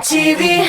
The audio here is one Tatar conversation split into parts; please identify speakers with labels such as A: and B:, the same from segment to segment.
A: TV.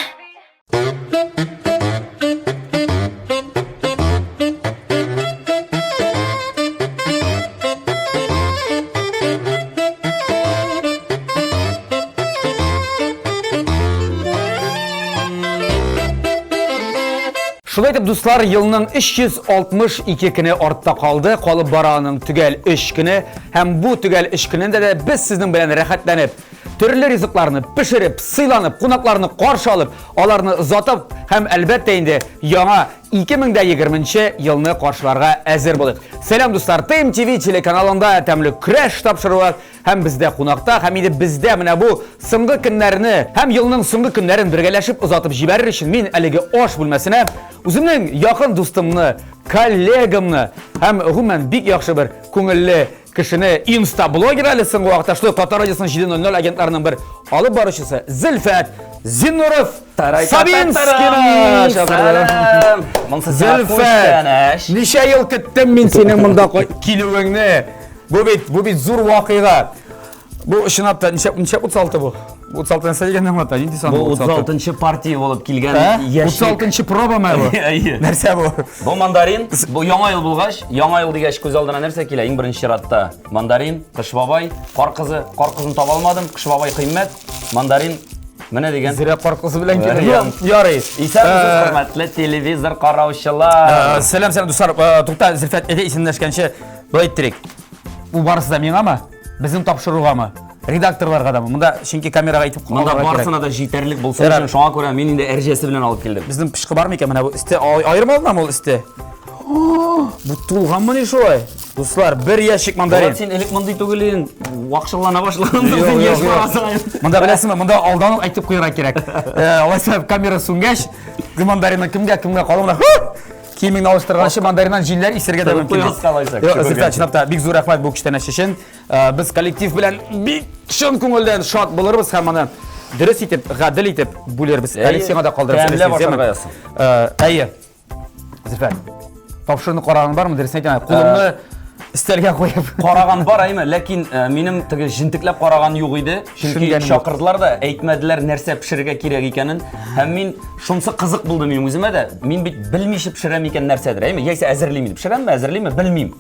B: Шулай итеп, дуслар, елның 362 көне артта калды, калып бара аның төгәл 3 көне. Һәм бу төгәл 3 көнендә дә без сезнең белән рәхәтләнеп, төрле ризыкларны пешереп, сыйланып, кунакларны каршы алып, аларны озатып һәм әлбәттә инде яңа 2020 елны каршыларга әзер булыйк. Сәлам, дуслар! ТМТВ телеканалында тәмле көрәш тапшыруы Һәм бездә кунакта, һәм инде бездә менә бу соңгы көннәрне һәм елның соңгы көннәрен бергәләшеп озатып җибәрер өчен мин әлеге аш бүлмәсенә үземнең якын дустымны, коллегамны һәм гомумән бик яхшы бер күңелле кешене, инста-блогер әле соңгы вакытта шулай Татар радиосының 7.00 агентларының бер алып баручысы Зөлфәт Зиннуров Сабинскийны чакырдым. Зөлфәт, ничә ел көттем мин синең монда килүеңне. Бу бит, бу бит зур вакыйга. Бу чынлап та ничә ничә 36 бу? 36 нәрсә дигәнне аңлата? Нинди сан
C: бу? 36-нчы партия булып килгән
B: яшьлек. 36-нчы пробамы бу?
C: Әйе.
B: Нәрсә бу?
C: Бу мандарин, бу яңа ел булгач, яңа ел дигәч күз алдына нәрсә килә? Иң беренче чиратта мандарин, Кыш бабай, кар кызы. Кар кызын таба алмадым, Кыш бабай кыйммәт, мандарин менә дигән.
B: Зирә кар кызы белән килде. Ярый.
C: Исәнмесез, хөрмәтле телевизор караучылар.
B: Сәлам, сәлам, дуслар. Тукта, Зөлфәт, әйдә исәнләшкәнче Болай иттерик. Бу барысы да миңамы? Безнең тапшыругамы? Редакторларга дамы? Монда чөнки камерага әйтеп
C: Монда барысына да җитәрлек булсын өчен, шуңа күрә мин инде әрҗәсе белән алып килдем.
B: Безнең пычкы бар микән? Менә бу өсте аерым алынамы ул өсте? Бу тулганмыни шулай? Дуслар, бер ящик мандарин.
C: Булат, син элек мондый түгел идең. Вакшыллана башладың. Син яшь барасың.
B: Монда беләсеңме, монда алдан ук әйтеп куярга кирәк. Э, алайса камера сүнгәч, мандаринны кемгә кемгә калыр менә. Киемеңне алыштырганчы мандариннан җилләр исергә дә мөмкин. Зөлфәт, чынлап та бик зур рәхмәт бу күчтәнәч өчен. Э, без коллектив белән бик чын күңелдән шат булырбыз һәм аны дөрес итеп, гадел итеп бүлербез. Әле сиңа да калдырабыз.
C: Тәмләп ашарга язсын.
B: Э, әйе. Зөлфәт, тапшыруны караган бармы? Дөресен әйтәм, кулымны э, өстәлгә куеп.
C: Караган бар, әйме, ләкин минем теге җентекләп караган юк иде. Чөнки чакырдылар да, әйтмәделәр нәрсә пешерергә кирәк икәнен. Һәм мин шунсы кызык булды минем үземә дә. Мин бит белмичә пешерәм икән нәрсәдер, әйме? Яисә әзерлим инде. Пешерәмме, әзерлимме, белмим.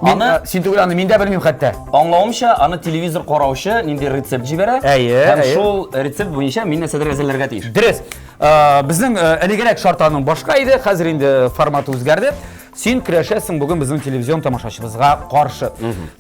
B: Аны э, син түгел, аны мин дә белмим хәтта.
C: Аңлавымча, аны телевизор караучы нинди рецепт җибәрә.
B: Әйе,
C: һәм шул рецепт буенча мин нәрсәдер әзерләргә тиеш.
B: Дөрес. Э, безнең э, элегрәк шарт аның башка иде, хәзер инде форматы үзгәрде. Син көрәшәсең бүген безнең телевизион тамашачыбызга каршы.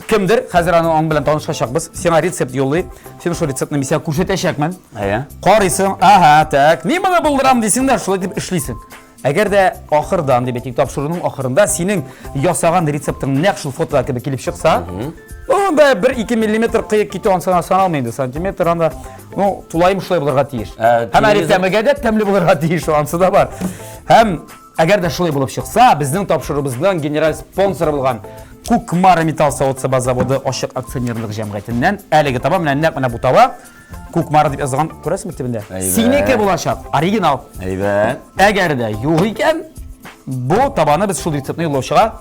B: Кемдер, хәзер аны аның белән танышачакбыз, сиңа рецепт юллый. Син шул рецептны мин сиңа күрсәтәчәкмен.
C: Әйе.
B: Карыйсың, ага, так, мин моны булдырам дисең дә, шулай дип эшлисең. Әгәр дә ахырдан, дип әйтик, тапшыруның ахырында синең ясаган рецептың нәкъ шул фотода кебек килеп чыкса, ну, анда 1-2 миллиметр кыек китү ансына саналмый инде, сантиметр анда, ну, тулаем шулай булырга тиеш. Һәм әле тәмегә дә тәмле булырга тиеш, ансы да бар. Һәм Әгәр дә шулай булып чыкса, безнең тапшыруыбызның генераль спонсоры булган Кукмара металл савыт-саба заводы ачык акционерлык җәмгыятеннән әлеге таба менә нәкъ менә бу таба Кукмара дип язылган, күрәсеңме төбендә? Синеке булачак, оригинал.
C: Әйбәт.
B: Әгәр дә юк икән, бу табаны без шул рецептны юллаучыга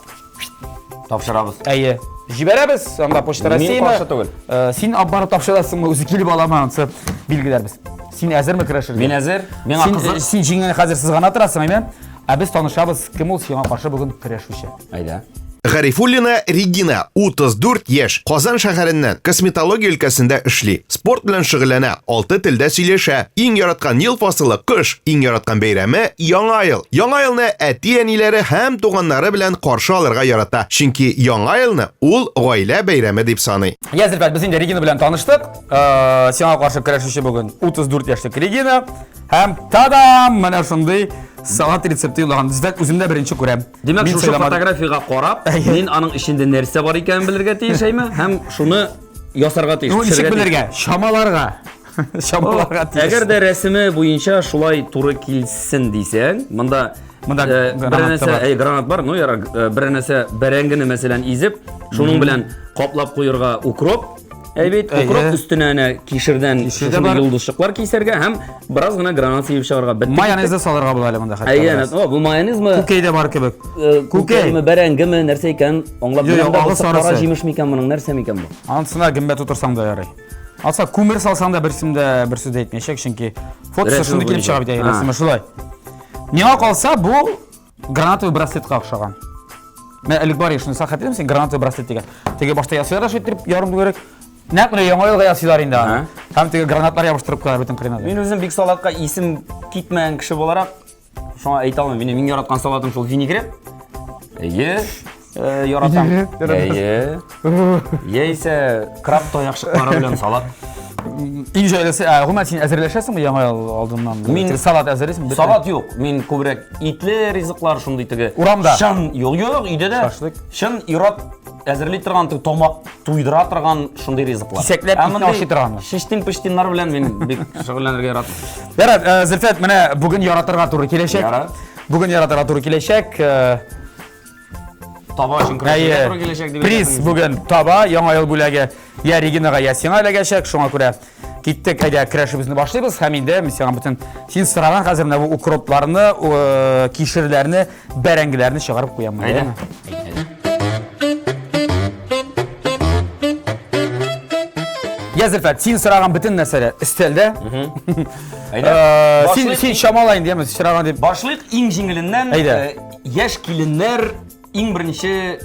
C: Тапшырабыз.
B: Әйе. Җибәрәбез, анда Почта России.
C: Мин каршы түгел.
B: Э, син алып барып тапшырасыңмы, үзе килеп аламы, анысы билгеләрбез. Син әзерме көрәшергә?
C: Мин әзер.
B: Миңа син, кызык. Син җиңгән хәзер сез гына торасың, әйме? Ә без танышабыз, кем ул сиңа каршы бүген көрәшүче.
C: Әйдә.
D: Гарифуллина Регина, 34 яшь, Казан шәһәреннән, косметология өлкәсендә эшли, спорт белән шөгыльләнә, алты телдә сөйләшә. Иң яраткан ел фасылы кыш, иң яраткан бәйрәме Яңа ел. Яңа елны әти-әниләре һәм туганнары белән каршы алырга ярата, чөнки Яңа елны ул гаилә бәйрәме дип саный.
B: Я, Зөлфәт, без инде Регина белән таныштык. Э, сиңа каршы көрәшүче бүген 34 яшьлек Регина. Һәм тадам! Менә шундый салат рецепты юллаган. Зөлфәт, үзем дә беренче күрәм.
C: Димәк, шушы фотографиягә карап, мин аның эчендә нәрсә бар икәнен белергә тиеш, әйме? Һәм шуны ясарга тиеш.
B: Ну, ничек белергә? Чамаларга. Чамаларга тиеш.
C: Әгәр дә рәсеме буенча шулай туры килсен дисәң, монда
B: Монда
C: э, бер нәрсә, әй, гранат бар, ну ярар, э, бер нәрсә бәрәңгене мәсәлән изеп, шуның белән каплап куерга укроп, Әй бит, укроп өстенә әнә кишердән шушындый йолдызчыклар кисәргә һәм бераз гына гранат сибеп чыгарга.
B: Бетте. Майонез да салырга була әле монда хәтта.
C: Әйе, әнә, бу майонезмы?
B: Күкәй дә бар кебек.
C: Э, Күкәйме, бәрәңгеме, нәрсә икәнен аңлап белмим. Кара җимеш микән моның, нәрсә микән бу?
B: Анысына гөмбә тутырсаң да ярый. Алса күмер салсаң да берсем дә бер сүз дә әйтмәячәк, чөнки фотосы шундый килеп чыга бит, рәсеме шулай. Миңа калса, бу гранатовый браслетка охшаган. Менә элек бар шуны хәтерлимсең, син гранатовый браслет дигән. Теге башта ясыйлар да шулай иттереп ярым түгәрәк. Нәкъ менә яңа елга ясыйлар инде аны. Һәм теге гранатлар ябыштырып куялар бөтен кырына.
C: Мин үзем бик салатка исем китмәгән кеше буларак, шуңа әйтә алмыйм. Минем иң яраткан салатым шул винегрет. Әйе, э, яратам. Әйе. Яисә краб таякчыклары белән салат.
B: Иң җайлысы, ә, гомумән син әзерләшәсеңме яңа ел алдыннан?
C: Мин
B: салат әзерлисеңме?
C: Салат юк. Мин күбрәк итле ризыклар шундый теге.
B: Урамда.
C: Чын, юк, юк, өйдә дә.
B: Шашлык.
C: Чын ир-ат әзерли торган, теге тамак туйдыра торган шундый ризыклар.
B: Кисәкләп
C: Ә
B: итне
C: мондый
B: ашый торганмы?
C: Шештин-пыштиннар белән мин бик шөгыльләнергә яратмыйм.
B: Ярар, э, Зөлфәт, менә бүген яратырга туры киләчәк.
C: Ярар.
B: Бүген яратырга туры киләчәк. Э,
C: Таба өчен көрәшергә туры киләчәк дип
B: Приз
C: әйтәсең.
B: бүген таба, яңа ел бүләге я Регинага, я сиңа эләгәчәк. Шуңа күрә киттек, әйдә көрәшебезне башлыйбыз һәм инде мин сиңа бөтен син сораган хәзер менә бу укропларны, э, кишерләрне, бәрәңгеләрне чыгарып куям.
C: Әйдә.
B: Я, Зөлфәт, син сораган бөтен нәрсәләр өстәлдә.
C: Әйдә.
B: Э, Син
C: Башлыйк.
B: син чамала инде, яме, сораган дип.
C: Башлыйк иң җиңеленнән.
B: Әйдә.
C: Э, Яшь киленнәр иң беренче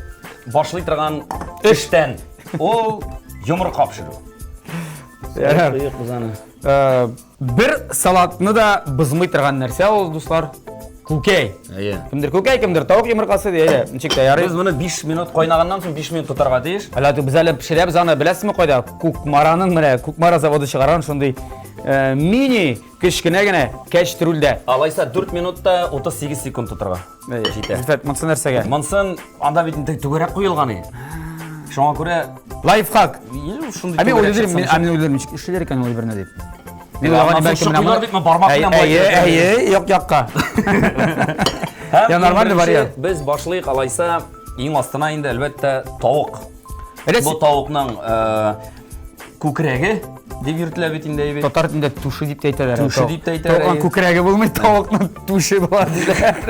C: башлый торган эштән. Ул йомырка пешерү.
B: Ярар.
C: Куйык без аны.
B: Э, Бер салатны да бозмый торган нәрсә ул, дуслар. Күкәй.
C: Әйе.
B: Кемдер күкәй, кемдер тавык йомыркасы ди, әйдә, ничек тә ярый.
C: Без моны 5 минут кайнаганнан соң 5 минут тотарга тиеш.
B: Әле без әле пешерәбез аны, беләсезме кайда? Кукмараның менә Кукмара заводы чыгарган шундый э, мини кечкенә генә кәчтрүлдә.
C: Алайса 4 минутта 38 секунд тотарга. Җитә.
B: Зөлфәт, монысы нәрсәгә?
C: Монсын анда бит инде түгәрәк куелган иде. Шуңа күрә
B: Лайфхак.
C: шундый
B: Ә мин
C: түгәрәк
B: уйлыйм,
C: чыксын
B: мин,
C: өчен.
B: ә мин уйлыйм, ничек эшлиләр икән ул әйберне дип. Мин
C: Аннан
B: уйлаган
C: соң
B: бәлки менә
C: шыкыйлар
B: моны-
C: дип, бармак
B: Әй,
C: белән болай
B: Әйе,
C: итеп.
B: әйе, як-якка.
C: Һәм
B: Я,
C: иң
B: нормальный
C: беренче
B: вариант.
C: Без башлыйк алайса иң астына инде әлбәттә тавык.
B: Әле
C: Бу тавыкның э, күкрәге дип йөртелә бит инде әйбәт.
B: Татар телендә туши дип тә әйтәләр.
C: Туши дип тә әйтәләр,
B: Тавыкның
C: әйе.
B: күкрәге булмый, тавыкның туши була диләр.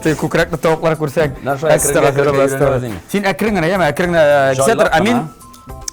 B: Теге күкрәкле тавыклар күрсәң,
C: Менә шулай әкрен
B: әстәгъфирулла,
C: әкрен
B: әстәгъфирулла.
C: өйрәнәбез инде.
B: Син әкрен генә, яме, әкрен генә э, кисә тор.
C: Җайлап
B: Ә мин
C: кына.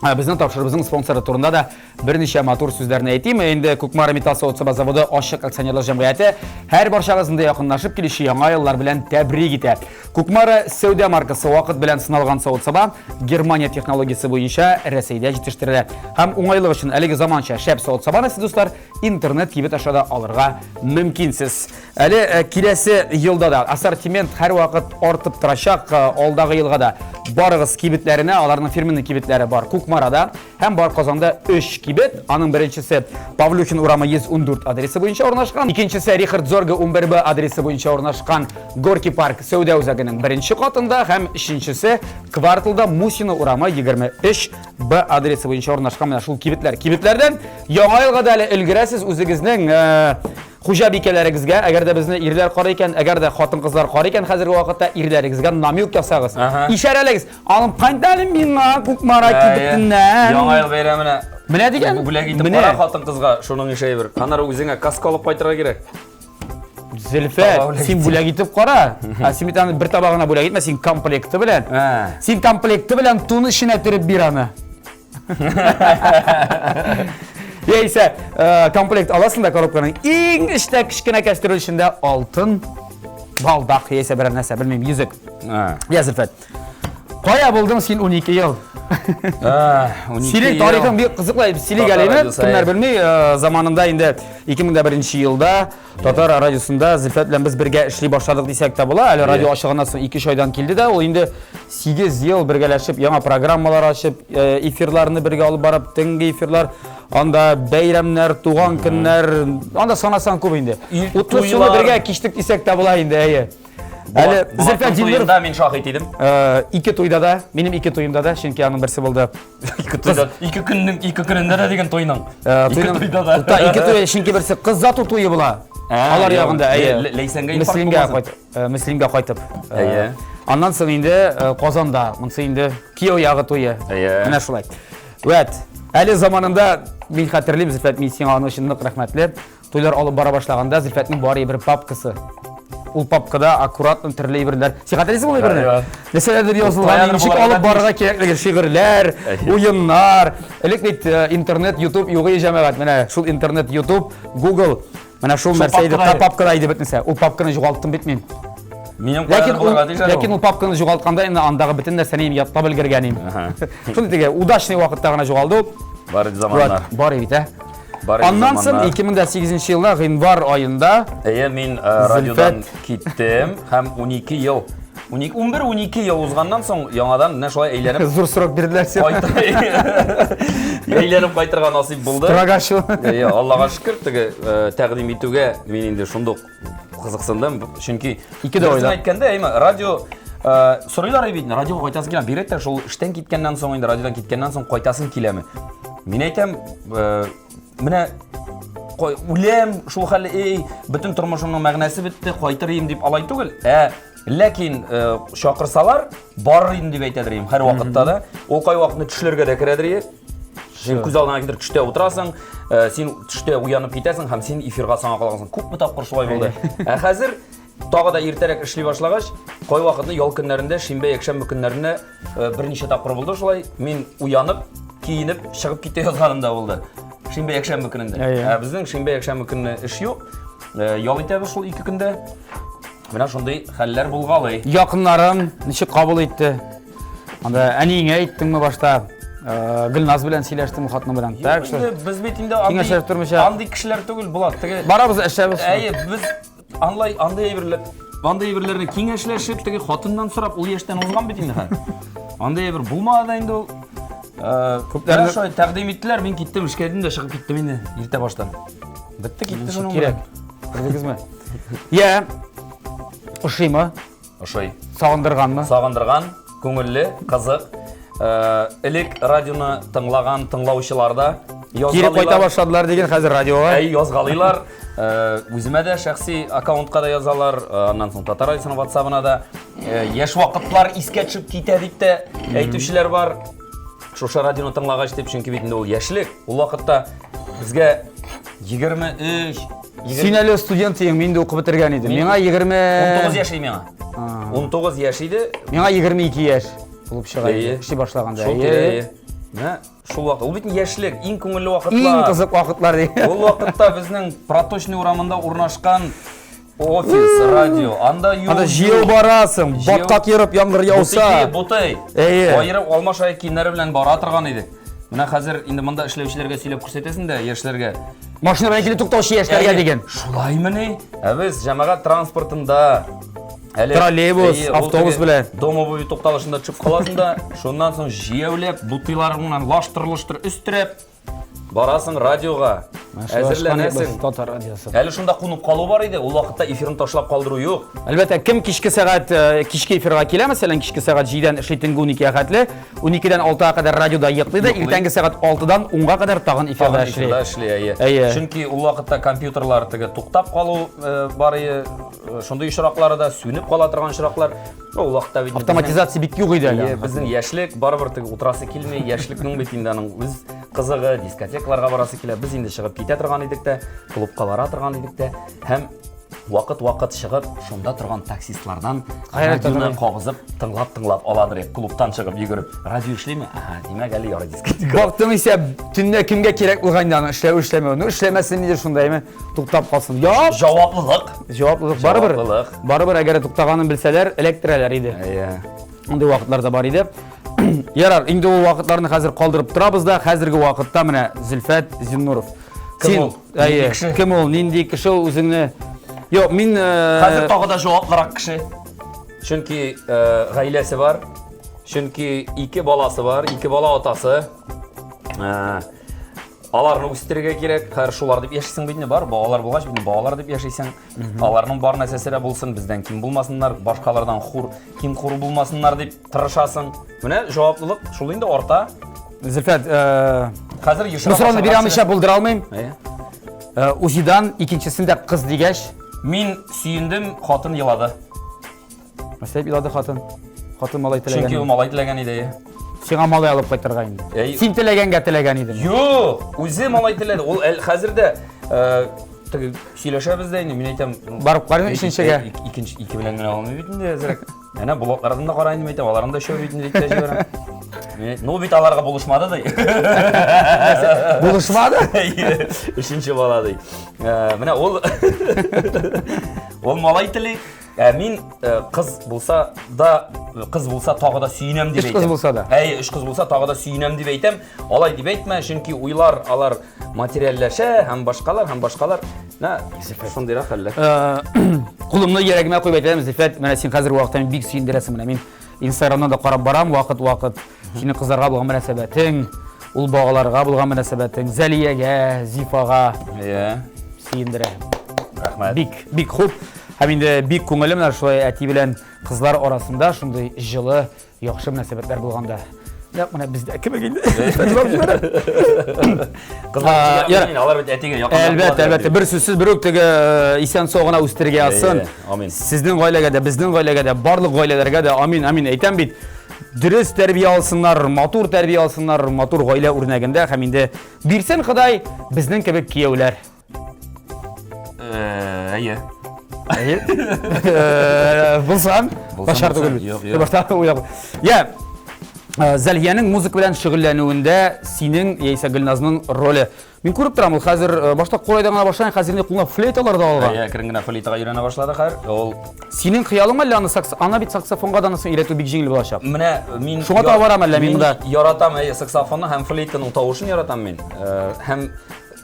B: э, безнең тапшыруыбызның спонсоры турында да берничә матур сүзләрне әйтим. Инде Кукмара металл савыт-саба заводы ачык акционерлар җәмгыяте һәр барчагызны да якынлашып килүче яңа еллар белән тәбрик итә. Кукмара сәүдә маркасы вакыт белән сыналган савыт-саба Германия технологиясе буенча Рәсәйдә җитештерелә. Һәм уңайлык өчен әлеге заманча шәп савыт-сабаны сез, дуслар, интернет кибет аша да алырга мөмкинсез. Әле э, киләсе елда да ассортимент һәрвакыт артып торачак, э, алдагы елга да барыгыз кибетләренә, аларның фирменный кибетләре бар Кукмарада һәм бар Казанда 3 кибет. Аның беренчесе Павлюхин урамы 114 адресы буенча урнашкан, икенчесе Рихард Зорге 11Б адресы буенча урнашкан Горки парк сәүдә үзәгенең беренче катында һәм өченчесе кварталда Мусина урамы 23Б адресы буенча урнашкан менә шул кибетләр. Кибетләрдән яңа елга да әле өлгерәсез үзегезнең э, хуҗабикәләрегезгә, әгәр дә безне ирләр карый икән, әгәр дә хатын-кызлар карый икән хәзерге вакытта ирләрегезгә намек ясагыз.
C: Ага.
B: Ишарәләгез. Алып кайт әле миңа Кукмара кибетеннән.
C: Яңа ел бәйрәменә
B: Менә дигән.
C: бүләк итеп
B: Менә.
C: кара хатын-кызга шуның ише әйбер. Аннары үзеңә каска алып кайтырга кирәк.
B: Зөлфәт,
C: Таба бүләк
B: син
C: итсең.
B: бүләк итеп кара. Ә син бит аны бер табагына бүләк итмә, син комплекты белән.
C: Ә.
B: Син комплекты белән тун эченә төреп бир аны. Яисә э, комплект аласың да коробканың иң эчтә кечкенә кәстрүл эчендә алтын балдак яисә берәр нәрсә, белмим, йөзек.
C: Ә.
B: Я, Зөлфәт. Кая булдың син 12 ел?
C: Ә, 12
B: Синең
C: ел.
B: тарихың бик кызыклы. Сөйлик
C: Татар
B: әле,
C: радиосы,
B: кемнәр
C: әйе.
B: белми, э, заманында инде 2001 елда Татар радиосында Зөлфәт белән без бергә эшли башладык дисәк тә була. Әле радио ачылганнан соң 2-3 айдан килде дә, ул инде 8 ел бергәләшеп яңа программалар ачып, э, эфирларны бергә алып барып, төнге эфирлар, анда бәйрәмнәр, туган көннәр, анда санасаң күп инде.
C: Ил-
B: Утлы суны
C: туйлар.
B: бергә кичтек дисәк тә була инде, әйе. Әле
C: Булатның
B: Зөлфәт Зиннуров
C: туенда мин шаһит идем.
B: э, ике туйда да, минем ике туемда да, чөнки аның берсе булды.
C: Ике туйда, ике көннең, ике көнендә дә дигән туйның.
B: Э,
C: Ике
B: туйның-
C: туйда да.
B: Тукта, ике туй, чөнки берсе кыз зату туе була.
C: Ә,
B: Алар
C: юк.
B: ягында, әйе.
C: Лә- Ләйсәнгә инфаркт
B: Мөслимгә
C: булмасын.
B: кайт, э, Мөслимгә кайтып. Э,
C: Әйе.
B: Аннан соң инде э, Казанда, монысы инде кияү ягы туе.
C: Әйе.
B: Менә шулай. Вәт, әле заманында мин хәтерлим, Зөлфәт, мин сиңа аның өчен нык рәхмәтле. Туйлар алып бара башлаганда Зөлфәтнең бар бер папкасы. Ул папкада аккуратно төрле әйберләр. Син хәтерлисеңме ул әйберне? Нәрсәләрдер язылган, ничек алып барырга кирәклеге, шигырьләр, уеннар. Элек бит э, интернет, YouTube юк иде җәмәгать. Менә шул интернет, YouTube, Google. Менә шул нәрсә иде, та папкада иде бөтенесе. Ул папканы югалттым бит мин.
C: Минем
B: ләкин ул, ләкин ул папканы югалтканда инде андагы бөтен нәрсәне инде ятлап өлгергән идем. Шундый теге удачный вакытта гына югалды ул.
C: Бар иде заманнар.
B: Бар бит, ә? Бар Аннан соң 2008 елда гыйнвар аенда
C: Әйе, мин э, радиодан киттем һәм 12 ел 11-12 ел узганнан соң яңадан менә шулай әйләнеп
B: Зур срок бирделәр сиңа.
C: Әйләнеп кайтырга насыйп булды.
B: Строга шул.
C: Әйе, Аллага шөкер, теге э, тәкъдим итүгә мин инде шундук кызыксындым, чөнки
B: ике дә
C: уйлап. Әйткәндә, әйме, радио э, сорыйлар бит, радиога кайтасы килә. Бигрәк тә шул эштән киткәннән соң инде радиодан киткәннән соң кайтасың киләме? Мин әйтәм, э, менә үләм шул хәле, эй, бөтен тормышымның мәгънәсе бетте, кайтыр идем дип алай түгел. Ә ләкин э, чакырсалар, барыр идем дип әйтәдер идем һәр вакытта да. Ул кайвакытны төшләргә дә керәдер иде. Син күз алдыңа китереп төштә утырасың, э, син төштә уянып китәсең һәм син эфирга соңа калгансың. Күпме тапкыр шулай булды. Ә хәзер тагы да иртәрәк эшли башлагач, кайвакытны ял көннәрендә, шимбә, якшәмбе көннәрендә э, берничә тапкыр булды шулай. Мин уянып, киенеп, чыгып китә язганым да булды. Шимбә, якшәмбе көнендә. Ә безнең шимбә, якшәмбе көнне эш юк. Э, ял итәбез шул ике көндә. Менә шундый хәлләр булгалый.
B: Якыннарың ничек кабул итте? Анда әниеңә әйттеңме башта? Э, Гөлназ белән сөйләштеңме хатының белән?
C: Так что без бит инде андый, тормыйча... андый кешеләр түгел, Булат.
B: Теге барабыз эшләбез.
C: Әйе, без аңлай андый әйберләр андый әйберләрне киңәшләшеп, теге хатыннан сорап, ул яшьтән узган бит инде хәзер. Андый әйбер булмады да инде ул. Э, Күпләрне шулай тәкъдим иттеләр, мин киттем, эшкә дим дә чыгып киттем инде иртә баштан. Бетте китте шуның
B: кирәк. Күрдегезме? Я, ошыймы?
C: Ошый.
B: Сагындырганмы?
C: Сагындырган, күңелле, кызык. Э, элек радионы тыңлаган тыңлаучылар да
B: Кире кайта башладылар деген хәзер радиога.
C: Әй, язгалыйлар. Э, үземә дә шәхси аккаунтка да язалар, э, аннан соң Татар радиосының WhatsApp-ына да. Яшь вакытлар искә төшеп китә дип тә әйтүчеләр бар. Шушы радионы тыңлагач дип, чөнки бит инде ул яшьлек. Ул вакытта безгә 23,
B: Син әле студент идең, мин дә укып бетергән идем. Миңа 20
C: 19 яшь иде миңа. 19 яшь иде.
B: Миңа 22 яшь булып чыга иде. Эшли башлаганда.
C: Шул тирә. Менә шул вакыт. Ул бит яшьлек, иң күңелле вакытлар.
B: Иң кызык вакытлар ди.
C: Ул вакытта безнең Проточный урамында урнашкан офис, радио. Анда
B: юл. Анда җыю барасың, баткак ерып яңгыр яуса.
C: Бутый, бутый. Әйе. Аерып алмаш аяк киемнәре белән бара торган иде. Менә хәзер инде монда эшләүчеләргә сөйләп күрсәтәсең дә, яшьләргә.
B: Машина белән килеп туктаучы яшьләргә дигән.
C: Шулаймыни? Ә без җәмәгать транспортында
B: әле троллейбус, автобус белән.
C: Дом обуви тукталышында төшеп каласың да, шуннан соң җәяүләп, бутыйларың белән лаштыр-лоштыр өстерәп барасың радиога. Әзерләнәсең.
B: Татар радиосы.
C: Әле шунда кунып калу бар иде. Ул вакытта эфирны ташлап калдыру юк.
B: Әлбәттә, кем кичке сәгать э, кичке эфирга килә, мәсәлән, кичке сәгать 7-дән эшли төнге 12-гә хәтле, 12-дән 6-га кадәр радиода йоклый да, иртәнге сәгать 6-дан 10-га кадәр тагын эфирда эшли.
C: Эфирда эшли, әйе. Әйе. Чөнки ул вакытта компьютерлар теге туктап калу э, бар иде, э, шундый очраклары да, сүнеп кала торган очраклар. Ул вакытта
B: бит автоматизация бик юк иде
C: әле. Безнең яшьлек барыбер теге утырасы килми, яшьлекнең бит инде аның үз кызыгы, дискотекаларга барасы килә. Без инде чыгып китә торган идек тә, клубка бара торган идек тә һәм вакыт-вакыт чыгып, шунда торган таксистлардан радионы кабызып, тыңлап-тыңлап аладыр идек, клубтан чыгып йөгереп. Радио эшлиме? Ага, димәк, әле ярый
B: дискотека. Бактың исә, төнлә кемгә кирәк булган инде аны эшләү, эшләмәү. Ну, эшләмәсен инде шунда, әйме, туктап калсын.
C: Яп! Җаваплылык.
B: Җаваплылык барыбер. Җаваплылык. Барыбер, әгәр туктаганын белсәләр, эләктерәләр иде.
C: Әйе.
B: Андый вакытлар да бар иде. Ярар, инде ул вакытларны хәзер калдырып торабыз да, хәзерге вакытта менә Зөлфәт Зиннуров.
C: Кем Син, ул?
B: Әйе, кем ул, нинди кеше ул үзеңне? Юк, мин
C: э, Хәзер тагы да җаваплырак кеше. Чөнки э, гаиләсе бар. Чөнки ике баласы бар, ике бала атасы. Э, аларны үстерергә кирәк. Хәзер шулар дип яшисең бит инде, бар балалар булгач, бит балалар дип яшисең. Аларның бар нәрсәсе дә булсын, бездән ким булмасыннар, башкалардан хур, ким хур булмасыннар дип тырышасың. Менә җаваплылык шул инде арта.
B: Зөлфәт, э,
C: хәзер
B: ешрак. Бу сорауны бирә алмыйча булдыра алмыйм. Э, УЗИдан икенчесендә кыз дигәч,
C: мин сөендем, хатын елады.
B: Нәрсә елады хатын? Хатын малай теләгән.
C: Чөнки ул малай теләгән иде.
B: Сиңа малай алып кайтырга инде. Син теләгәнгә теләгән идең.
C: Юк, үзе малай теләде. Ул хәзер дә э, теге сөйләшәбез дә инде, мин әйтәм.
B: Барып карыйм өченчегә.
C: Икенче ике белән генә алмый бит инде әзрәк. Әнә булатлардан да карайын дип әйтәм, аларны да өчәү бит инде дип тә җибәрәм. Ну бит аларга булышмады ди.
B: Булышмады?
C: Өченче бала ди. Э, менә ул ул малай тели. Ә мин э, кыз булса да кыз булса тагы да сөенәм дип әйтәм.
B: Өч кыз булса да.
C: Әй, өч кыз булса тагы да сөенәм дип әйтәм. Алай дип әйтмә, чөнки уйлар алар материальләшә һәм башкалар һәм башкалар. Менә шундыйрак хәлләр.
B: Э, кулымны йөрәгемә куеп әйтәм, Зифәт, менә син хәзер вакытта мине бик сөендерәсең. Менә мин Инстаграмнан да карап барам вакыт-вакыт. Синең кызларга булган мөнәсәбәтең, ул балаларга булган мөнәсәбәтең, Зәлиягә, Зифага.
C: Иә.
B: Сөендерә.
C: Рәхмәт.
B: Бик, бик хуп. Һәм инде бик күңелле менә шулай әти белән кызлар арасында шундый җылы, яхшы мөнәсәбәтләр булганда. Нәкъ менә бездә кебек инде.
C: Кызлар, алар бит әтигә якын.
B: Әлбәттә, әлбәттә. Бер сүзсез бер үк теге э, исән сау гына үстерергә язсын.
C: Амин.
B: Сезнең гаиләгә дә, безнең гаиләгә дә, барлык гаиләләргә дә амин, амин. Әйтәм бит, дөрес тәрбия алсыннар, матур тәрбия алсыннар, матур гаилә үрнәгендә һәм инде бирсен Ходай безнең кебек кияүләр.
C: Әйе.
B: Әйе. Булсам, начар түгел.
C: Юк, юк.
B: Башта уйлап. Я, Зәлиянең музыка белән шөгыльләнүендә синең яисә Гөлназның роле. Мин күреп торам, ул хәзер башта курайдан гына башлаган, хәзер инде кулына флейталар да алган.
C: Әйе, әкрен генә флейтага өйрәнә башлады хәзер. Ул
B: Синең хыялың әллә аны сакс... Ана бит саксофонга да анысын өйрәтү бик җиңел булачак.
C: Менә мин
B: Шуңа таба барам әллә мин монда?
C: Яратам әйе саксофонны һәм флейтаның тавышын яратам мин. Һәм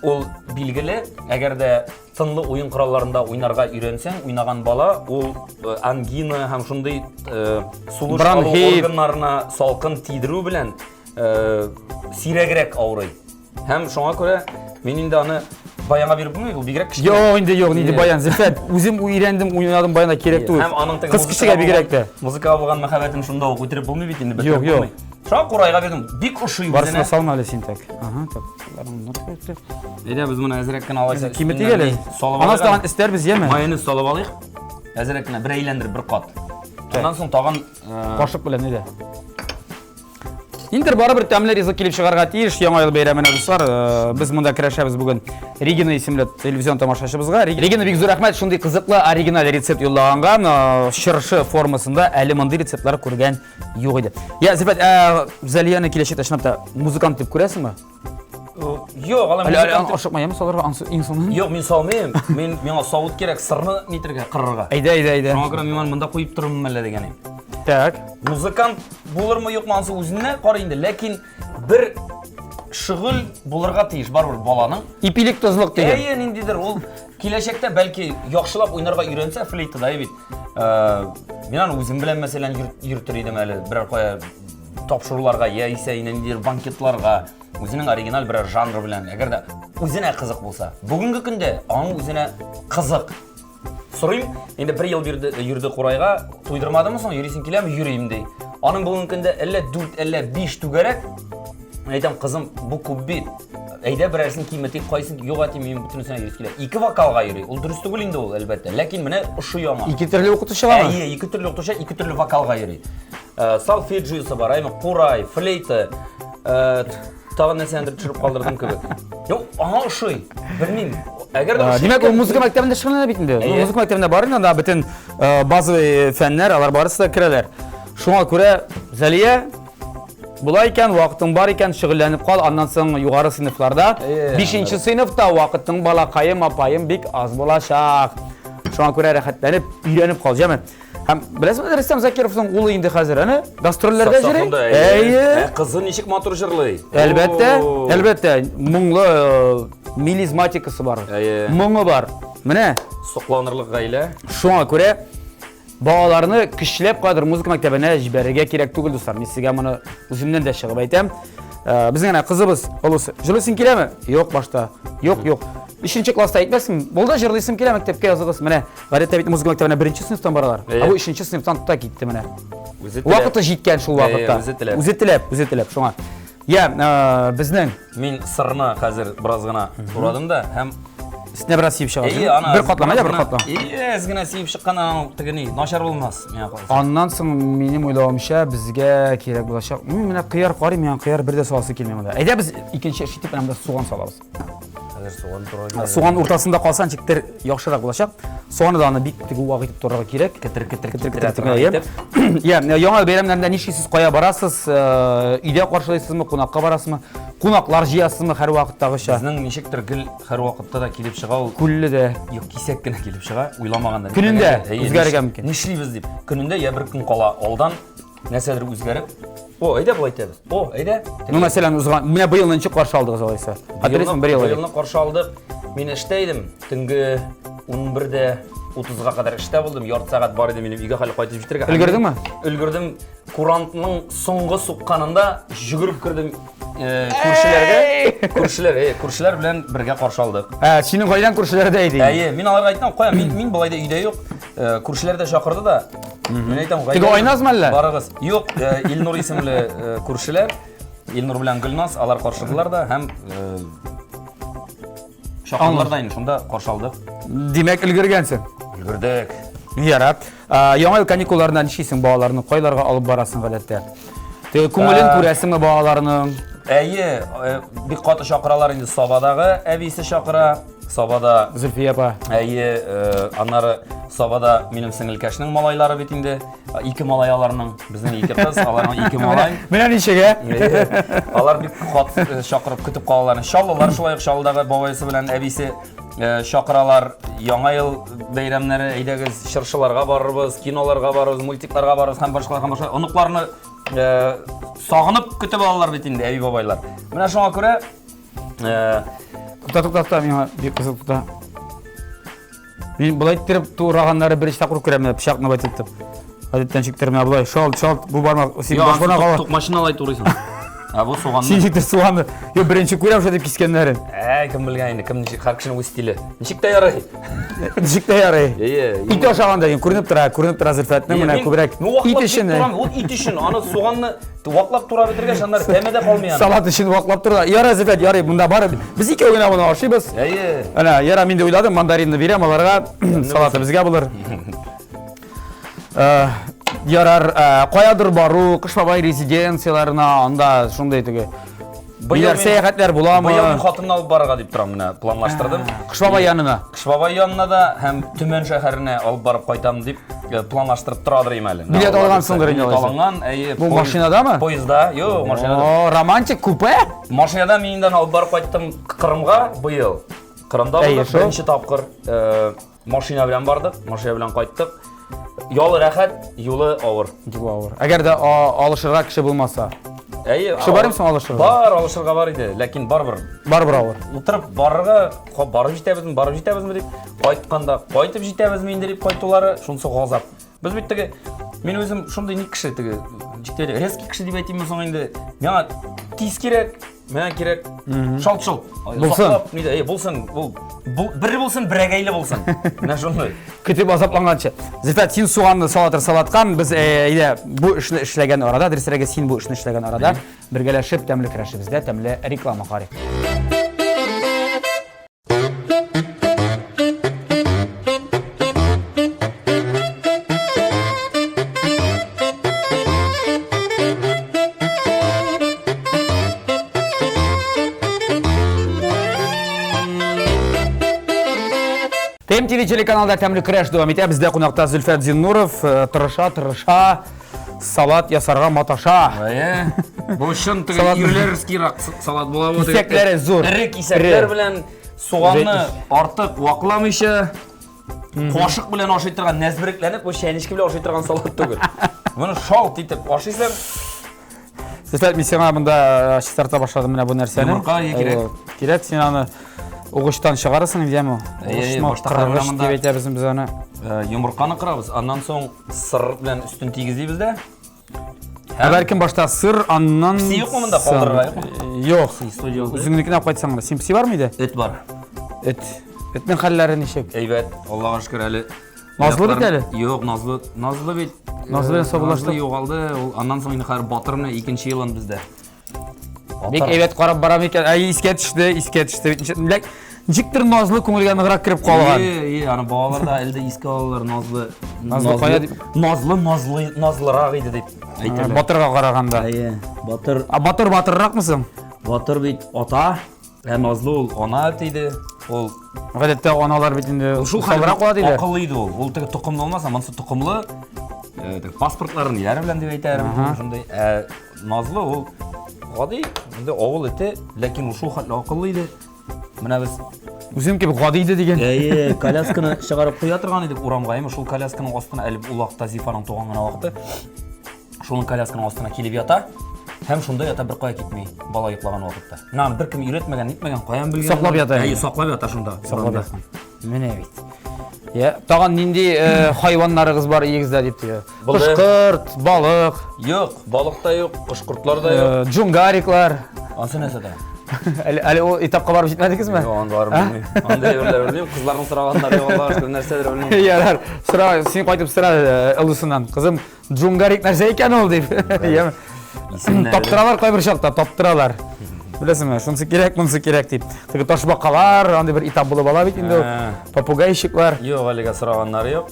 C: Ул билгеле, әгәр дә тынлы уен коралларында уйнарга өйрәнсәң, уйнаган бала ул э, ангина һәм шундый э, сулыш алу органнарына салкын тидерү белән э, сирәгрәк авырый. Һәм шуңа күрә мин инде аны баянга биреп булмый, ул бигрәк
B: кечкенә. Юк, инде юк, нинди баян, Зөлфәт, үзем өйрәндем, уйнадым баянда кирәк түгел.
C: Һәм аның
B: теге кыз кешегә бигрәк тә.
C: Музыкага булган мәхәббәтен шунда ук үтереп булмый бит инде,
B: бетереп булмый. Юк, юк.
C: Шуңа курайга бирдем. Бик ошый үзенә.
B: Барысына салма әле син так. Ага, так.
C: Әйдә, без моны әзрәк кенә алайса.
B: Киметик әле. Анасы тагын эстәрбез, яме?
C: Майонез салып алыйк. Әзрәк кенә бер әйләндереп бер кат. Аннан соң тагын
B: кашык белән әйдә. Инде барыбер тәмле ризык килеп чыгарга тиеш Яңа ел бәйрәменә, дуслар. Без монда керәшәбез бүген Регина исемле телевизион тамашачыбызга. Регина, бик зур рәхмәт шундый кызыклы оригиналь рецепт юллаганга. Чыршы формасында әле мондый рецептлар күргән юк иде. Я, Зифат, ә Зәлияне киләчәктә чынлап та музыкант дип күрәсеңме?
C: Юк, алай
B: музыкант. Ашыкма, яме салырга ансы иң соңын.
C: Юк, мин салмыйм. Мин миңа савыт кирәк, сырны нитергә, кырырга.
B: Әйдә, әйдә, әйдә.
C: Шуңа күрә мин аны монда куеп торырмын әллә дигән идем.
B: Так.
C: Музыкант булырмы, юкмы, ансы үзенә карый инде, ләкин бер шөгыль булырга тиеш барыбер баланың.
B: Ипилек тозлык дигән.
C: Әйе, ниндидер ул киләчәктә бәлки яхшылап уйнарга өйрәнсә флейтада бит. Э, мин аны үзем белән мәсәлән йөртер идем әле берәр кая тапшыруларга яисә ниндидер банкетларга үзенең оригиналь берәр жанры белән әгәр дә үзенә кызык булса бүгенге көндә аның үзенә кызык сорыйм инде бер ел бирде, йөрде курайга туйдырмадымы соң йөрисең киләме йөрим ди аның бүгенге көндә әллә дүрт әллә биш түгәрәк Мин әйтәм, кызым, бу күп бит. Әйдә берәрсен киметик, кайсын юк әти, минем бөтенесенә йөрис килә. Ике вокалга йөри. Ул дөрес түгел инде ул, әлбәттә. Ләкин менә ошый аңа.
B: Ике төрле укытучыгамы?
C: Әйе, ике төрле укытучы, ике төрле вокалга йөри. Э, солфеджиосы бар, әйме, курай, флейта. Э, тагын нәрсәнедер төшереп калдырдым кебек. Юк, аңа ошый. Белмим. Әгәр дә
B: э, Димәк, ул музыка мәктәбендә шөгыльләнә бит инде. Музыка мәктәбендә бар инде, анда бөтен базовый фәннәр, алар барысы да керәләр. Шуңа күрә Зәлия Була икән, вакытың бар икән, шөгыльләнеп кал, аннан соң югары сыйныфларда, бишенче сыйныфта вакытың балакаем, апаем бик аз булачак. Шуңа күрә рәхәтләнеп, өйрәнеп кал, җәме. Һәм беләсеңме, Рөстәм Закировның улы инде хәзер, әнә, гастрольләрдә йөри.
C: Әйе. Ә кызы ничек матур җырлый.
B: Әлбәттә, әлбәттә, моңлы э, мелизматикасы бар.
C: Әйе.
B: Моңы бар. Менә.
C: Сокланырлык гаилә.
B: Шуңа күрә Балаларны көчләп кадер музыка мәктәбенә җибәрергә кирәк түгел, дуслар. Мин сезгә моны үземнән дә чыгып әйтәм. Э, безнең әнә кызыбыз олысы. Җырлыйсың киләме? Юк башта. Юк, юк. Өченче класста әйтмәсең, булды җырлыйсым килә, мәктәпкә языгыз. Менә гадәттә бит музыка мәктәбенә беренче сыйныфтан баралар. Ә бу өченче сыйныфтан тота китте менә.
C: Үзе теләп.
B: Вакыты җиткән шул вакытта.
C: Үзе теләп.
B: Үзе теләп, үзе теләп. Шуңа. Я, э, безнең
C: Мин сырны хәзер бераз гына турадым да һәм
B: Өстенә бераз сиеп чыгасың.
C: Әйе, ана
B: Бер катлам, әйдә бер катлам.
C: Әйе, әз генә сиеп чыккан аның теге ни, начар булмас, миңа калса.
B: Аннан соң минем уйлавымча безгә кирәк булачак. Мин менә кыяр карыйм, миңа кыяр бер дә саласы килми монда. Әйдә без икенче эш итеп менә монда суган салабыз.
C: Хәзер суган турарга.
B: Суган уртасында калса ничектер яхшырак булачак. Суганны да аны бик теге вак итеп турарга кирәк.
C: Кетер кетер
B: кетер кетер итеп. Я, яңа ел бәйрәмнәрендә нишлисез, кая барасыз? Өйдә каршылыйсызмы, кунакка барасызмы? Кунаклар җыясызмы һәрвакыттагыча?
C: Безнең ничектер гел һәрвакытта да килеп чыга ул.
B: Күлле дә.
C: Юк, кисәк кенә килеп чыга, уйламаганда.
B: Көнендә үзгәрергә мөмкин.
C: Нишлибез дип. Көнендә я бер көн кала алдан нәрсәдер үзгәреп. О, әйдә болай итәбез. О, әйдә.
B: Ну, мәсәлән, узган, менә быелны ничек каршы алдыгыз алайса? Хәтерлисеңме, бер ел элек?
C: Быелны каршы алдык. Мин эштә идем. Төнге 11-дә 30-га кадәр эштә булдым. Ярты сәгать бар иде минем өйгә хәле кайтып җитәргә.
B: Өлгердеңме?
C: Өлгердем. Курантның соңгы сукканында жүгереп кердем күршеләргә. Күршеләр, күршеләр белән бергә каршы алдык.
B: Ә, синең гаиләң күршеләрдә иде.
C: Әйе, мин аларга әйттем, кая, мин, мин болай да өйдә юк. Күршеләр дә чакырды да. Мин әйтәм, гаилә.
B: Теге Айназмы әллә?
C: Барыгыз. Юк, Илнур исемле күршеләр, Илнур белән Гөлназ, алар каршыдылар да һәм чакырдылар да инде, шунда каршы алдык.
B: Димәк, өлгергәнсең.
C: Өлгердек.
B: Ярар. Яңа ел каникулларында нишлисең балаларны? Кайларга алып барасың гадәттә? Теге күңелен күрәсеңме балаларның?
C: Әйе, бик каты чакыралар инде Сабадагы әбисе чакыра. Сабада
B: Зөлфия апа.
C: Әйе, аннары Сабада минем сеңелкәшнең малайлары бит инде. Ике малай аларның, безнең ике кыз, аларның ике малай.
B: Менә ничек,
C: ә? Алар бик каты чакырып көтеп калалар. Чаллылар шулай ук Чаллыдагы бабайсы белән әбисе чакыралар. Яңа ел бәйрәмнәре, әйдәгез, чыршыларга барырбыз, киноларга барырбыз, мультикларга барырбыз һәм башкалар һәм башкалар. Оныкларны сагынып көтеп алалар бит инде әби бабайлар. Менә шуңа күрә
B: Тукта, тукта, тукта, миңа бик кызык тукта. Мин болай иттереп тураганнары беренче тапкыр күрәм, менә пычакны болай тотып. Гадәттән чиктер менә болай шалт, шалт, бу бармак, син баш бармак ала.
C: Тукмачны алай турыйсың. Ә бу суганны.
B: Син чиктер суганны. Юк, беренче күрәм шулай дип кискәннәрен.
C: Әй, кем белгән инде, кем ничек, һәр кешенең үз стиле. Ничек тә ярый.
B: Ничек тә ярый.
C: Әйе.
B: Ит ашаганда күренеп тора, күренеп тора Зөлфәтнең менә күбрәк ит өчен.
C: Ул ит өчен, аны суганны Ваклап тура бетергәч, аннары тәме дә калмый аның.
B: Салат өчен ваклап тора. Яра, Зөфәт, ярый, монда бары без икәү генә моны ашыйбыз.
C: Әйе.
B: Әнә, яра, мин дә уйладым, мандаринны бирәм аларга, салаты безгә булыр. Ярар, каядыр бару, Кыш бабай резиденцияләренә, анда шундый теге Биләр сәяхәтләр буламы?
C: Быел мин хатынны алып барырга дип торам менә, планлаштырдым.
B: Кыш бабай янына.
C: Кыш бабай янына да һәм Төмән шәһәренә алып барып кайтам дип планлаштырып торадыр идем әле.
B: Билет алгансыңдыр инде
C: Билет алынган, әйе.
B: Бу машинадамы?
C: Поездда, юк, машинада.
B: О, романтик купе?
C: Машинада мин инде алып барып кайттым Кырымга быел. Кырымда булдык беренче тапкыр. Машина белән бардык, машина белән кайттык. Ялы рәхәт, юлы авыр.
B: Юлы авыр. Әгәр дә алышырга кеше булмаса.
C: Әйе.
B: Кеше бармы соң алышырга?
C: Бар, алышырга бар иде, ләкин барыбер.
B: Барыбер авыр.
C: Утырып барырга, барып җитәбезме, барып җитәбезме дип, кайтканда кайтып җитәбезме инде дип кайтулары шунысы газап. Без бит теге, мин үзем шундый ник кеше теге, ничек резкий кеше дип әйтимме соң инде. Миңа тиз кирәк, Миңа кирәк шалт-шолт.
B: Булсын.
C: Нидә, әй, булсын. Ул бер булсын, берәгәйле булсын. Менә шундый.
B: Көтеп азапланганчы. Зифат, син суганны сала салаткан, без әйдә бу эшне эшләгән арада, дөресрәге син бу эшне эшләгән арада бергәләшеп тәмле көрәшебездә тәмле реклама карыйк. ТМТВ телеканалда тәмле көрәш дәвам итә. Бездә кунакта Зөлфәт Зиннуров тырыша, тырыша, салат ясарга маташа.
C: Әйе. Бу чын теге ирләрскийрак салат була бу.
B: Кисәкләре зур.
C: Эре кисәкләр белән суганны артык вакламыйча кашык белән ашый торган, нәзберекләнеп, бу чәнечке белән ашый торган салат түгел. Моны шалт итеп ашыйсың.
B: Зөлфәт, мин сиңа монда чистарта башладым менә бу нәрсәне.
C: Йомырка кирәк.
B: Кирәк, син аны угычтан чыгарасың, дияме? Угычмы, кыргыч дип әйтәбез без аны.
C: Йомырканы кырабыз, аннан соң сыр белән өстен тигезлибез дә.
B: Ә бәлкем башта сыр, аннан
C: Песи юкмы монда калдырырга юкмы?
B: Юк. Үзеңнекенә алып кайтсаң гына. Син песи бармы иде?
C: Эт бар.
B: Эт. Этнең хәлләре ничек?
C: Әйбәт, Аллага шөкер әле.
B: Назлы бит әле.
C: Юк, Назлы, Назлы бит.
B: Назлы белән саубуллаштык.
C: Назлы югалды. Ул аннан соң инде хәзер Батыр менә икенче елын бездә.
B: Бик әйбәт карап барам икән. Әй, искә төште, искә төште. Ләк ничектер Назлы күңелгә ныграк кереп калган.
C: Е, е, аны балалар да әле дә искә алалар Назлы.
B: Назлы кая дип?
C: Назлы, Назлы, Назлырак иде дип әйтәләр.
B: Батырга караганда.
C: Әйе, Батыр.
B: А Батыр батырракмы соң?
C: Батыр бит ата. Ә Назлы ул ана эт иде. Ул
B: Гадәттә аналар бит инде
C: шул
B: усалрак була диләр.
C: Акыллы иде ул. Ул теге токымлы булмаса, монысы токымлы. Э, теге паспортлары ниләре белән дип әйтәр, шундый. Ә Назлы ул гади, инде авыл эте, ләкин ул шул хәтле акыллы иде. Менә без
B: Үзем кебек гади иде дигән.
C: Әйе, колясканы чыгарып куя торган идек урамга, әйме шул колясканың астына әле ул вакытта Зифаның туган гына вакыты. Шуның колясканың астына килеп ята һәм шунда ята бер кая китми, бала йоклаган вакытта. Менә аны беркем өйрәтмәгән, нитмәгән, каян белгән?
B: Саклап ята.
C: Әйе, саклап ята шунда.
B: Саклап ята. Менә бит. Я, тагын нинди э, хайваннарыгыз бар өегездә дип тия. Кош-корт, балык.
C: Юк, балык та юк, кош-кортлар да юк.
B: Э, джунгариклар.
C: Ансы нәрсә дә?
B: Әле, әле ул этапка барып җитмәдегезме?
C: Юк, анда барып белмим. Анда әйберләр белмим, кызларның сораганнары юк, Аллага шөкер, нәрсәдер белмим.
B: Ярар, сора, син кайтып сора э, олысыннан. Кызым, Джунгарик нәрсә икән ул дип. Яме. Таптыралар кайбер чакта, таптыралар. Беләсеңме, шунысы кирәк, монысы кирәк дип. Теге ташбакалар, андый бер этап булып ала бит инде ул. Попугайчиклар.
C: Юк, әлегә сораганнары юк.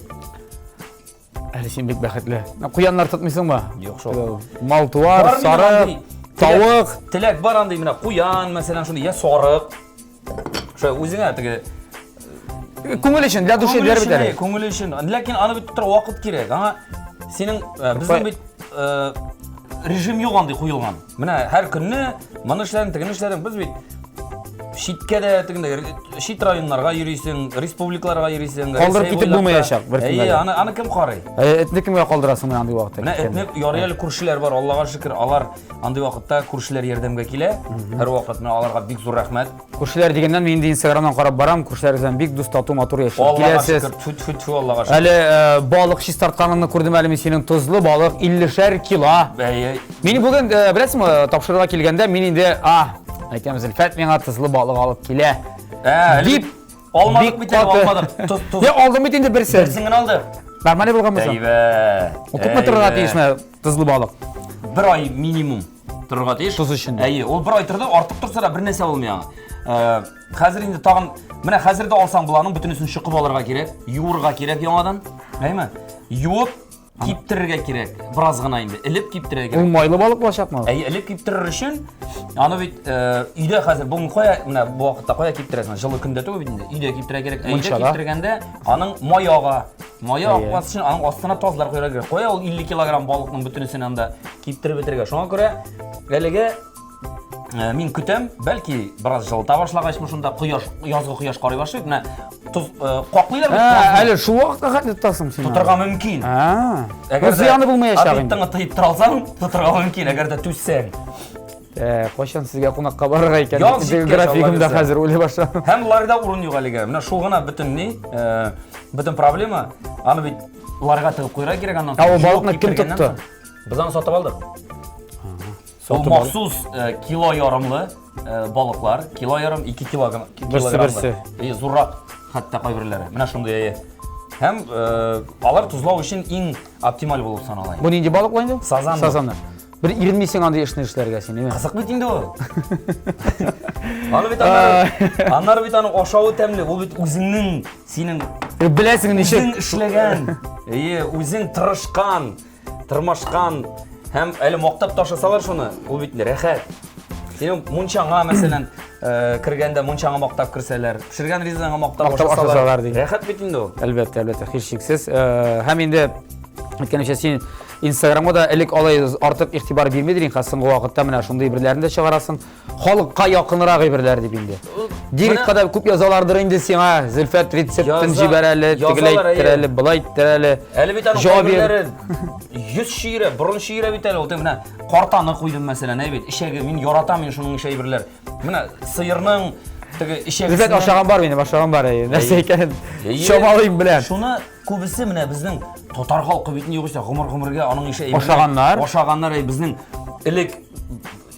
B: Әле син бик бәхетле. Куяннар тотмыйсыңмы?
C: Юк шул.
B: Мал-туар, сарык, тавык.
C: Теләк бар андый менә куян, мәсәлән, шундый, я сарык. Шулай үзеңә теге
B: Күңел өчен, для души диләр бит әле.
C: Күңел өчен. Ләкин аны бит тотырга вакыт кирәк. Аңа синең э, безнең бит э, режим юк андый куелган. Менә һәр көнне моны эшләдем, тегене эшләдем. Без бит читкә дә тегендә чит районнарга йөрисең, республикаларга йөрисең.
B: Калдырып китеп булмаячак бер
C: кемгә. Әйе, аны аны кем карый?
B: Э, этне кемгә калдырасың менә андый вакытта?
C: Менә этне ярый әле күршеләр бар, Аллага шөкер, алар Андый вакытта күршеләр ярдәмгә килә. Һәрвакыт менә аларга бик зур рәхмәт.
B: Күршеләр дигәннән мин инде Инстаграмнан карап барам, күршеләрегез белән бик дус, тату, матур яши
C: Аллага
B: киләсез.
C: шөкер, тфү тфү тфү, Аллага шөкер.
B: Әле э, балык чистартканыңны күрдем әле мин синең тозлы балык 50-шәр кило.
C: Әйе.
B: Мин бүген, э, беләсеңме, тапшыруга килгәндә мин инде, а, әйтәм, Зөлфәт миңа тозлы балык алып килә.
C: Ә, әле
B: Дип
C: Алмадык
B: бик
C: бит әле,
B: каты.
C: алмадык. Тоз, тоз.
B: Я алдым бит инде берсен.
C: Берсен генә алдык.
B: Нормаль булганмы соң?
C: Әйбәт.
B: Ул күпме торырга
C: әйбәт.
B: тиешме тозлы балык?
C: Бер ай минимум торырга тиеш.
B: Тоз эчендә.
C: Әйе, ул бер ай торды, артык торса да бер нәрсә булмый аңа. Э, хәзер инде тагын, менә хәзер дә алсаң була, аның бөтенесен чокып алырга кирәк, юырга кирәк яңадан. Әйме? Юып, киптерергә кирәк. Бераз гына инде, элеп киптерергә
B: Ул
C: кирәк.
B: майлы балык булачакмы?
C: Әйе, элеп киптерер өчен аны бит э, өйдә хәзер бүген кая, менә бу вакытта кая киптерәсең? Җылы көндә түгел бит инде. Өйдә киптерергә кирәк. Ә Өйдә
B: Мунчада.
C: киптергәндә аның май ага. Мае
B: Әйе.
C: акмас өчен аның астына тазлар куярга кирәк. Кая ул 50 килограмм балыкның бөтенесен анда киптереп бетерергә. Шуңа күрә әлегә э, мин көтәм, бәлки бераз җылыта башлагачмы шунда кояш, язгы кояш карый башлый. Менә тоз э, каклыйлар бит.
B: Ә,
C: тазны.
B: әле шул вакытка хәтле тотасың син.
C: Тотарга мөмкин.
B: А.
C: Әгәр дә
B: Зыяны булмаячак инде.
C: Аппетитыңны тыеп тора алсаң, тотарга мөмкин, әгәр дә түзсәң.
B: Ә, кайчан сезгә кунакка барырга икән?
C: Яз җиткәч,
B: Графигымда
C: Алла бирсә.
B: хәзер уйлый башладым.
C: Һәм ларьда урын юк әлегә. Менә шул гына бөтен ни, э, бөтен проблема. Аны бит ларьга тыгып куярга кирәк аннан.
B: Ә ул
C: соң.
B: балыкны кем
C: Киптергәннән
B: тотты?
C: соң. Без аны сатып алдык. Ул
B: Сатып алдык.
C: махсус э, кило ярымлы э, балыклар, кило ярым, 2 килограмм.
B: Берсе берсе.
C: И зуррак хәтта кайберләре. Менә шундый әйе. Һәм э, алар тозлау өчен иң оптималь булып санала.
B: Бу нинди балык ул инде?
C: Сазан.
B: Сазанны. Бер иренмисең андый эшне эшләргә син, әйме?
C: Кызык бит инде ул. Аны бит аннары, аннары бит аның ашавы тәмле. Ул бит үзеңнең, синең
B: Беләсең ничек.
C: Үзең эшләгән. Әйе, үзең тырышкан, тырмашкан һәм әле мактап ташасалар шуны, ул бит рәхәт. Синең мунчаңа, мәсәлән, э, кергәндә мунчаңа мактап керсәләр, пешергән ризыгыңа мактап
B: Мактап ашасалар ди.
C: Рәхәт бит инде ул.
B: Әлбәттә, әлбәттә, һичшиксез. Э, һәм инде әйткәнемчә, син Инстаграмга да элек алай артык игътибар бирмидер инде, хәзер соңгы вакытта менә шундый әйберләрне дә чыгарасың. Халыкка якынрак әйберләр дип инде. Директка да күп язалардыр инде сиңа, Зөлфәт рецептын җибәр әле, тегеләй иттерә әле, болай иттерә әле.
C: Әле бит аның кайберләре йөз чөерә, борын чөерә бит әле ул. Менә картаны куйдым мәсәлән, әй бит, эчәге, мин яратам мин шуның ише әйберләр. Менә сыерның теге эчәгесеннән
B: Зөлфәт ашаган бар минем, ашаган бар, әйе. Нәрсә икәнен чамалыйм беләм.
C: Шуны Күбесе менә безнең татар халкы бит югыйсә гомер-гомергә аның ише әйберләр
B: Ашаганнар.
C: Ашаганнар, әй, безнең элек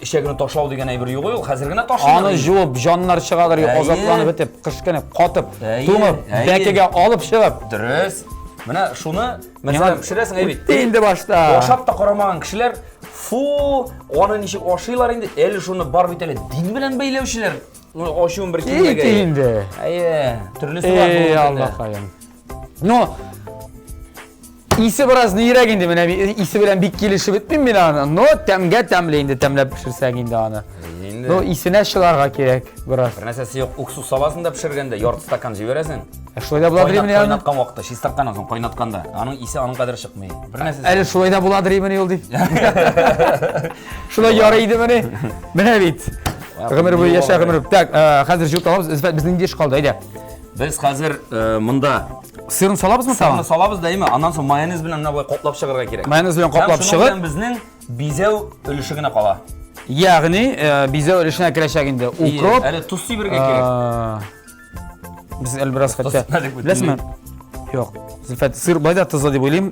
C: эчәгене ташлау дигән әйбер юк ул, хәзер генә ташлыйлар.
B: Аны жуып, җаннар чыгалар,
C: Әйе.
B: азапланып бетеп, кыш көне катып,
C: Әйе,
B: туңып,
C: әйе.
B: бәкегә алып чыгып.
C: Дөрес. Менә шуны, мәсәлән, пешерәсең, әй бит.
B: Үтте инде башта.
C: Ашап та карамаган кешеләр, фу, аны ничек ашыйлар инде, әле шуны бар бит әле дин белән бәйләүчеләр. Ачуым бер килмәгәй.
B: Ит инде.
C: Әйе, төрлесе бар.
B: Эй, Аллахаем. Но. Исе бераз нирәк инде, менә исе белән бик килешеп бетмим мин аны, но тәмгә тәмле инде тәмләп пешерсәң инде аны.
C: Инде.
B: Но исенә чыгарга кирәк бераз.
C: Бер нәрсәсе юк, уксус саласың да пешергәндә, ярты стакан җибәрәсең.
B: Ә шулай да буладыр
C: Кайнат,
B: имени аны?
C: кайнаткан вакытта, чистартканнан соң кайнатканда, аның исе аның кадәр чыкмый. Бер нәрсәсе.
B: Әле шулай да буладыр имени ул дип. Шулай ярый идемени? Менә бит. Гомер буе яшә, гомер. Так, хәзер җылыта алабыз. Зөфәр, безнең нинди эш калды? Әйдә.
C: Без хәзер монда
B: Сырын салабызмы
C: сырны
B: тагын?
C: салабыз да, әйме? Аннан соң майонез белән менә болай каплап чыгарга кирәк.
B: Майонез белән каплап
C: Һәм шуның
B: чыгып-
C: белән безнең бизәү өлеше генә кала.
B: Ягъни, бизәү өлешенә керәчәк инде укроп.
C: Әле тоз сибергә кирәк.
B: Без әле бераз хәтта.
C: Тоз бит.
B: Беләсеңме? Юк. Зөлфәт, сыр болай да тозлы дип уйлыйм.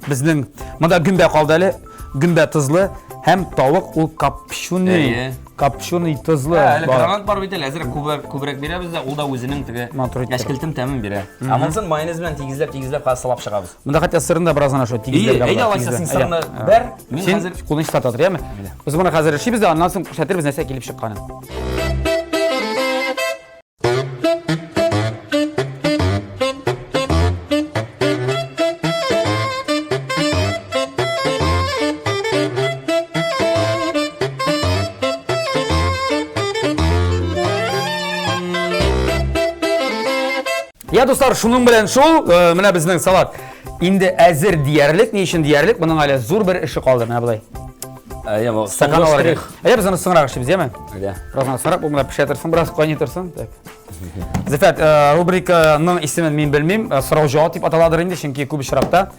B: Безнең монда гөмбә калды әле. Гөмбә тозлы һәм тавык ул копченый.
C: Әйе.
B: Копченый тозлы.
C: Ә, әле
B: бар.
C: гранат бар бит әле, әзрәк күбрәк, күбрәк бирәбез дә, ул да үзенең теге
B: Матур иттереп.
C: әчкелтем тәмен бирә. Ә монысын майонез белән тигезләп, тигезләп хәзер сылап чыгабыз.
B: Монда хәтта сырын да бераз гына шулай тигезләргә
C: Әйдә,
B: була.
C: алайса син
B: тигезләп.
C: сырны
B: Әйдә.
C: бәр, мин
B: Син
C: хәзер
B: кулны чистарта тор, яме? Без моны хәзер эшлибез дә, аннан соң күрсәтербез нәрсә килеп чыкканын. Я, дуслар, шуның белән шул, менә безнең салат инде әзер диярлек. Ни өчен диярлек? Моның әле зур бер эше калды, менә болай.
C: Әйе, бу
B: Стакан
C: соңгы
B: алырга.
C: штрих.
B: Әйдә, без аны соңрак эшлибез, яме?
C: Әйдә.
B: Бераз гына соңрак, бу менә пешә торсын, бераз кайный торсын. Так. Зөфәр, рубриканың исемен мин белмим, сорау-җавап дип аталадыр инде, чөнки күп очракта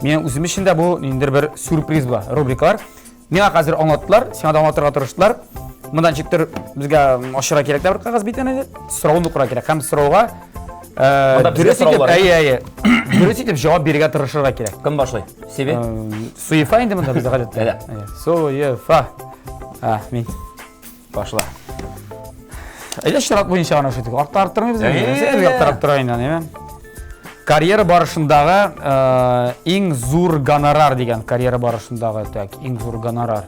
B: минем үзем өчен дә бу ниндидер бер сюрприз була, рубрикалар. Миңа хәзер аңлаттылар, сиңа да аңлатырга тырыштылар. Монда ничектер безгә ачырга кирәк тә бер кәгазь битен инде, сорауны укырга кирәк һәм сорауга
C: Монда безгә
B: дөрес итеп,
C: сораулар,
B: әйе, әйе. Дөрес итеп җавап бирергә тырышырга кирәк.
C: Кем башлый? Себе?
B: Суефа инде монда бездә гадәттә.
C: Әйдә.
B: Әйе. Суефа. А, мин.
C: Башла.
B: Әйдә чират буенча гына шуйтик. Артта арттырмыйбыз инде.
C: Әйе.
B: Сез яктырап тора инде, әйме? Карьера барышындагы иң зур гонорар дигән карьера барышындагы так, иң зур гонорар.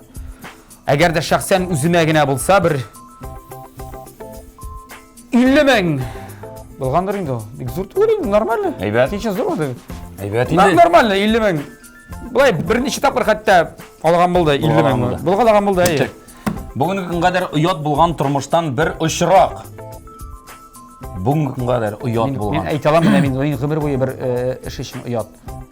B: Әгәр дә шәхсән үземә генә булса, бер 50 мең булгандыр инде ул. Бик зур түгел инде, нормально.
C: Әйбәт.
B: Син өчен зур булды.
C: Әйбәт инде.
B: Нормально, 50 мең. Болай берничә тапкыр хәтта алган булды 50 мең.
C: булды.
B: Булгалаган булды, әйе.
C: Бүгенге көнгә кадәр оят булган тормыштан бер очрак. Бүгенге көнгә кадәр оят
B: Мин, мин
C: булган.
B: әйтә алам, менә мин, мин гомер буе бер эш өчен оят.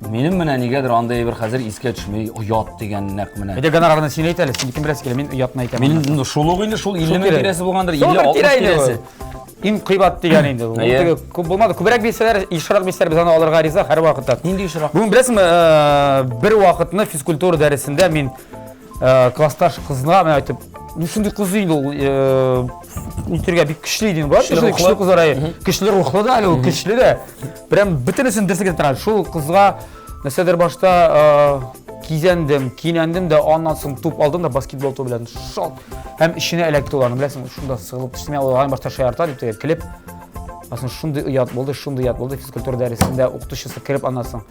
C: Минем менә нигәдер андый бер хәзер искә төшми, оят дигән нәкъ менә.
B: Әйдә гонорарны син әйт әле, синекен беләсе килә, мин оятны әйтәм.
C: Мин шул ук инде, шул 50 мең
B: кирәк.
C: тирәсе булгандыр,
B: Шул бер
C: 50-60
B: тирә инде
C: тирәсе.
B: бу. Иң кыйбат дигән инде. Ул
C: Әйе.
B: теге күп булмады. Күбрәк бирсәләр, ешрак бирсәләр, без аны алырга риза һәрвакытта.
C: Нинди ешрак?
B: Бүген беләсеңме, бер вакытны физкультура дәресендә мин классташ кызына менә әйтеп, ну шундый кыз инде ул, үтергә бик көчле иде инде. Бар
C: Көчле
B: шундый
C: рухлы.
B: көчле кызлар, әйе. Көчле рухлы да әле ул, көчле дә. Прям бөтенесен дөрес итеп тора. Шул кызга нәрсәдер башта кизәндем, кинәндем дә, аннан соң туп алдым да баскетбол тубы белән шалт. Һәм эченә эләкте ул аның, беләсең, шунда сыгылып төштем. Мин аларны башта шаярта дип теге килеп. Аннан шундый оят булды, шундый оят булды физкультура дәресендә укытучысы кереп аннан соң.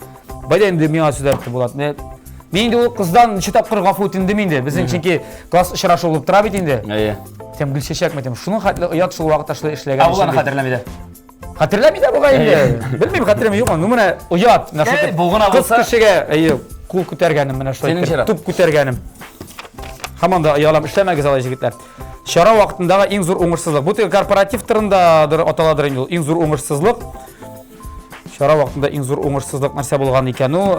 B: Байда инде миңа сүз әйтте Булат. Мин мин инде ул кыздан ничә тапкыр гафу үтендем инде. Безнең чөнки класс очрашу булып тора бит инде.
C: Әйе.
B: Тем Гөлчәчәк мәйтәм, шуның хәтле оят шул вакытта шулай эшләгән.
C: Ә ул аны
B: өчен дип.
C: хәтерләми дә.
B: Хәтерләми дә бугай инде. Белмим, хәтерләми юкмы. Ну менә оят. Менә шул
C: Әй, бу гына
B: кыз
C: булса-
B: кешегә, әйе, кул күтәргәнем менә шулай.
C: Синең
B: итеп,
C: чират.
B: Туп күтәргәнем. Һаман да оялам, эшләмәгез алай җегетләр. Чара вакытындагы иң зур уңышсызлык. Бу теге корпоратив турындадыр аталадыр инде ул. Иң зур уңышсызлык. Чара вакытында иң зур уңышсызлык нәрсә булган икән? Ну,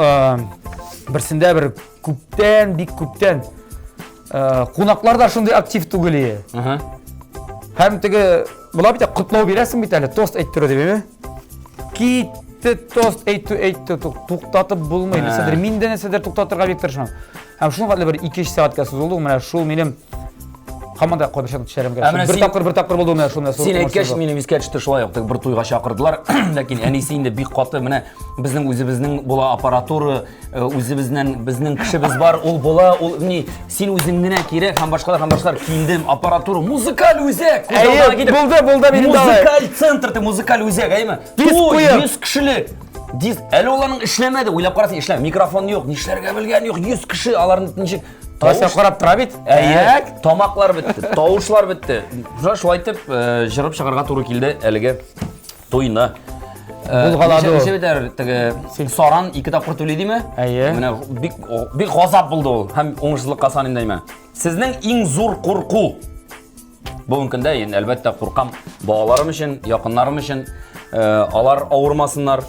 B: берсендә бер күптән, бик күптән кунаклар да шундый актив түгел иде. Һәм теге була бит котлау бирәсең бит әле, тост әйттерү дип, әйме? Китте тост әйтү, әйтте, туктатып булмый. Нәрсәдер, мин дә нәрсәдер туктатырга бик тырышам. Һәм шуның хәтле бер 2-3 сәгатькә сузылды, менә шул минем һаман да кайбер чакта төшәрем
C: Ә менә
B: кирәк. Бер
C: син-
B: тапкыр, бер тапкыр булды менә шул нәрсә.
C: Син әйткәч, минем искә төште шулай ук, теге бер туйга чакырдылар. Ләкин әнисе инде бик каты, менә безнең үзебезнең була аппаратура, үзебезнең безнең кешебез бар, ул була, ул ни, син үзең генә кирәк һәм башкалар һәм башкалар. Килдем, аппаратура, музыкаль үзәк. Күз
B: Әйе,
C: алдына килеп,
B: булды, булды минем дә алай.
C: Музыкаль центр, ты музыкаль үзәк, әйме?
B: Диск
C: Туй,
B: куеп.
C: 100 кешелек. Диск, әле ул аның эшләмәде, уйлап карасаң, эшләмәде. Микрофон юк, нишләргә белгән юк, 100 кеше, аларны ничек
B: Тавыш карап тора бит.
C: Әйе, тамаклар бетте, тавышлар бетте. Шулай шулай итеп, җырып чыгарга туры килде әлеге туйны.
B: Булгалады ул.
C: Ничә бит теге саран ике тапкыр түли диме?
B: Әйе.
C: Менә бик бик газап булды ул һәм уңышсызлыкка саныйм дәйме. Сезнең иң зур курку. Бүгенге көндә инде әлбәттә куркам балаларым өчен, якыннарым өчен, алар авырмасыннар,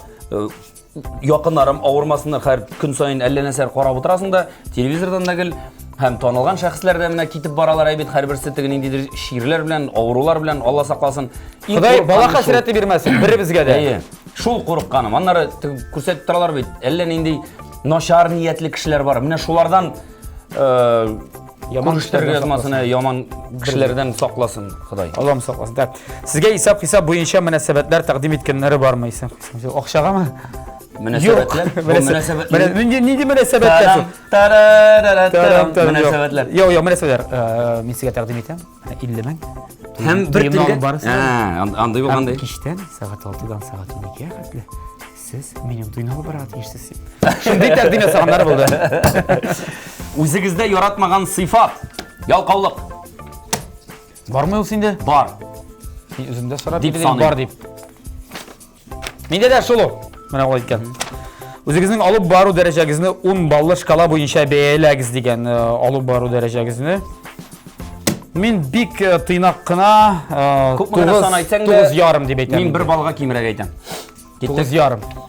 C: якыннарым авырмасыннар. Һәр көн саен әллә нәрсәләр карап утырасың да, телевизордан да гел һәм танылган шәхесләр дә менә китеп баралар бит, һәрберсе теге ниндидер чирләр белән, авырулар белән, Алла сакласын.
B: Ходай бала хәсрәте бирмәсен беребезгә дә.
C: Әйе. Шул курыкканым. Аннары күрсәтеп торалар бит, әллә нинди начар ниятле кешеләр бар. Менә шулардан
B: Яман
C: кешеләргә язмасын, яман кешеләрдән сакласын Ходай.
B: Аллам сакласын. Так. Сезгә исәп-хисап буенча мөнәсәбәтләр тәкъдим иткәннәре бармы исәп-хисап? Акчагамы?
C: Мөнәсәбәтләр?
B: Мөнәсәбәтләр. Нинди мөнәсәбәтләр?
C: Мөнәсәбәтләр.
B: Юк, юк, мөнәсәбәтләр. Мин сезгә тәкъдим итәм. 50 мең.
C: Һәм бер телгә. Андый булган ди.
B: Кичтән сәгать 6-дан сәгать 12-гә хәтле сез минем туйны алып барырга тиешсез дип. Шундый тәкъдим ясаганнар булды.
C: Үзегездә яратмаган сыйфат. Ялкаулык.
B: Бармы ул синдә?
C: Бар.
B: Мин үземдә сорап дип бар дип. Миндә дә шул ук. Менә ул әйткән. Үзегезнең алып бару дәрәҗәгезне 10 баллы шкала буенча бәяләгез дигән э, алып бару дәрәҗәгезне. Мин бик э, тыйнак кына
C: Күпме генә сан әйтсәң дә,
B: 9,5 дип әйтәм.
C: Мин бер баллга кимрәк әйтәм.
B: Киттек. 9,5.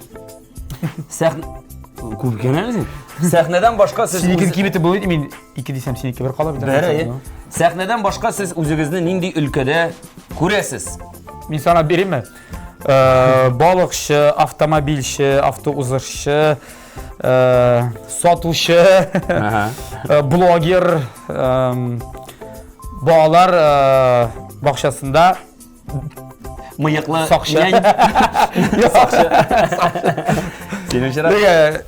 C: Сәхнә күп икән әле син. Сәхнәдән башка сез
B: Синекен киметеп булмый, мин 2 дисәм, синеке бер кала бит.
C: Бер, әйе. Сәхнәдән башка сез үзегезне нинди өлкәдә күрәсез?
B: Мин сана биримме? Э, балыкчы, автомобильче, автоузышчы, э, сатучы, э, блогер, балалар бакчасында
C: мыеклы
B: сакчы.
C: Сакчы. Синең чират.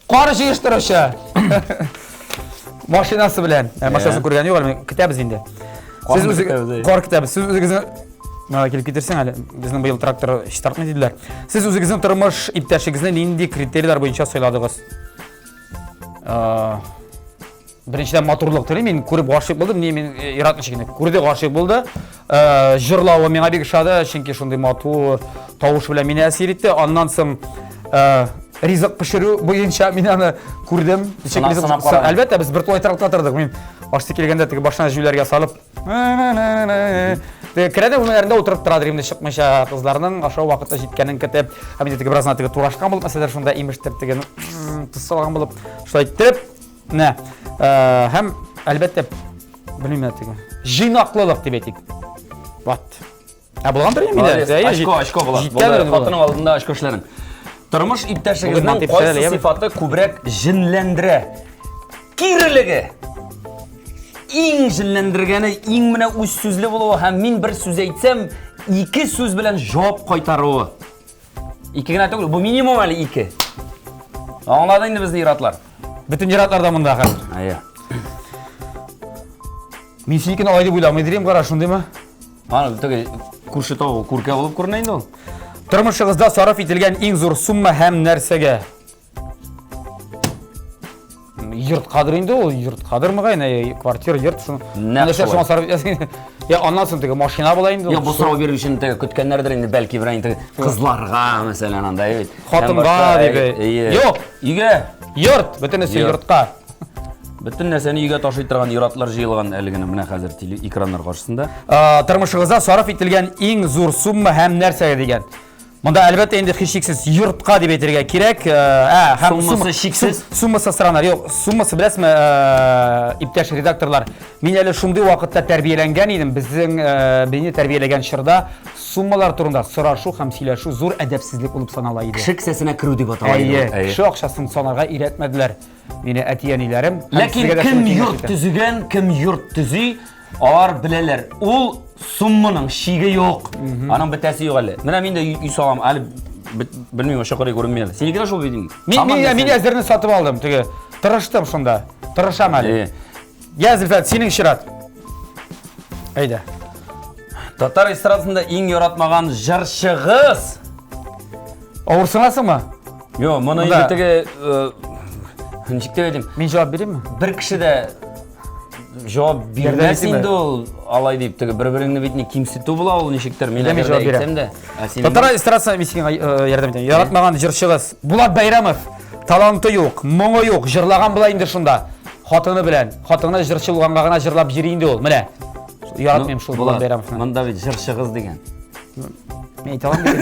B: Кар җыештыручы. Машинасы белән. Ә, машинасын күргән юк әле, көтәбез инде. Сез үзе кар көтәбез. Сез үзегезне Мына килеп китерсең әле. Безнең быел трактор чистартмый диделәр. Сез үзегезнең тормыш иптәшегезне нинди критерийлар буенча сайладыгыз? Беренчедән матурлык телим, мин күреп гашыйк булдым, не мин э, яратмыйча генә күрде гашыйк булды. Э, җырлавы миңа бик ошады, чөнки шундый матур тавыш белән мине әсир итте. Аннан соң э, ризык пешерү буенча мин аны күрдем. Ничек ризык Әлбәттә, без бер тулай торакта тордык. Мин ашты килгәндә теге башына җүләргә салып Теге керә дә бүлмәләрендә утырып торадыр инде чыкмыйча кызларның ашау вакыты җиткәнен көтеп. Һәм инде теге бераз гына теге турашкан булып, мәсәлән, шунда имештер теге тоз салган булып, шулай иттереп Менә, э, һәм әлбәттә, белмим менә теге. Җыйнаклылык дип әйтик. Вот. Ә булгандыр инде
C: миндә. Очко, очко була. Хатының алдында очко эшләдең. Тормыш иптәшегезнең кайсы сыйфаты күбрәк җенләндерә? Кирелеге. Иң җенләндергәне, иң менә үз сүзле булуы һәм мин бер сүз әйтсәм, ике сүз белән җавап кайтаруы. Ике генә түгел, бу минимум әле ике. Аңлады инде безне иратлар.
B: Бөтен иратлар да монда хәзер.
C: Әйе.
B: Мин синекен алай дип уйламый дирем, кара, шундыймы?
C: Аны теге күрше тавыгы күркә булып күренә инде ул.
B: Тормышыгызда сарыф ителгән иң зур сумма һәм нәрсәгә? Йорткадыр инде ул, йорткадыр мөгаен, әй, квартира, йорт, шуны.
C: Нәкъ
B: Нәрсә
C: шулай.
B: шуңа сарыф итәсең? Я, аннан соң теге машина була инде ул.
C: Юк, бу сорау бирү өчен теге көткәннәрдер инде, бәлки берәр теге кызларга, мәсәлән, анда бит.
B: Хатынга
C: Һәм башка,
B: дип,
C: әй,
B: Юк.
C: Өйгә.
B: Йорт, бөтенесе
C: Йорт.
B: йортка.
C: Бөтен нәрсәне өйгә ташый торган ир-атлар җыелган әле генә менә хәзер телеэкраннар каршысында.
B: Тормышыгызда сарыф ителгән иң зур сумма һәм нәрсәгә дигән. Монда әлбәттә инде һичшиксез йортка дип әйтергә кирәк. Ә, һәм
C: Суммасы чиксез.
B: Суммасы соранар. Юк, суммасы беләсезме, иптәш редакторлар, мин әле шундый вакытта тәрбияләнгән идем. Безнең мине тәрбияләгән чорда суммалар турында сорашу һәм сөйләшү зур әдәпсезлек булып санала иде.
C: Кеше кесәсенә керү дип атала иде.
B: Әйе, кеше акчасын санарга өйрәтмәделәр мине әти-әниләрем.
C: Ләкин кем йорт төзегән, кем йорт төзи, Алар беләләр, ул сумманың шиге юк. Аның бетәсе юк әле. Менә мин дә өй салам, әле белмим, чокыры күренми әле. Синеке дә шул бит инде.
B: Мин мин мин әзерне сатып алдым, теге. Тырыштым шунда. Тырышам әле. Я, Зөлфәт, синең чират. Әйдә.
C: Татар эстрадасында иң яратмаган җырчыгыз.
B: Авырсынасыңмы?
C: Юк, моны инде теге ничек дип әйтим?
B: Мин җавап биримме?
C: Бер кеше дә җавап бирмәс инде ул алай дип теге бер-береңне бит ни кимсетү була ул ничектер. Мин әгәр дә әйтсәм дә.
B: Татар эстрадасына мин сиңа ярдәм итәм. Яратмаган җырчыгыз Булат Бәйрәмов. Таланты юк, моңы юк, җырлаган була инде шунда. Хатыны белән. Хатыны җырчы булганга гына җырлап йөри инде ул. Менә. Яратмыйм шул Булат Бәйрәмовны.
C: Монда бит җырчыгыз дигән.
B: Мин әйтә алмыйм.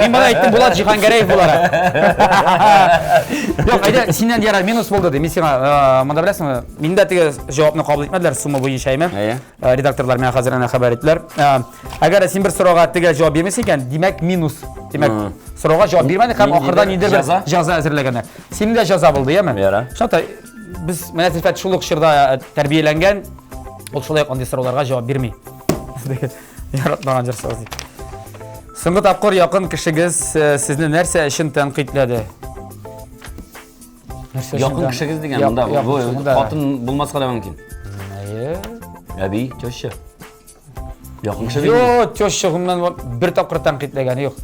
B: Мин моны әйттем Булат Җиһангәрәев буларак. Юк, әйдә, синнән ярар, минус булды ди. Мин сиңа, э, монда беләсеңме, мин дә теге җавапны кабул итмәделәр сумма буенча, әйме?
C: Әйе.
B: Э, Редакторлар миңа хәзер әнә хәбәр иттеләр. Э, Әгәр дә син бер сорауга теге җавап бирмисең икән, димәк минус. Димәк, сорауга җавап бирмәдең һәм
C: Ниндидер
B: ахырда ниндидер бер
C: җәза?
B: җәза әзерләгәннәр. Синең дә җәза булды, яме?
C: Ярар.
B: Чынлап та, без менә Зөлфәт шул ук чорда тәрбияләнгән, ул шулай ук андый сорауларга җавап бирми. Яратмаган җырчыгыз дип. Соңгы тапкыр якын кешегез э, сезне нәрсә өчен тәнкыйтьләде? Нәрсә өчен
C: Якын
B: тән-
C: кешегез дигән
B: Як-
C: монда
B: якын
C: бу
B: кеше, монда.
C: хатын булмаска да мөмкин.
B: Әйе.
C: Әби, теща. Якын кеше бит.
B: Йо, теща гомумән бер тапкыр тәнкыйтьләгәне юк.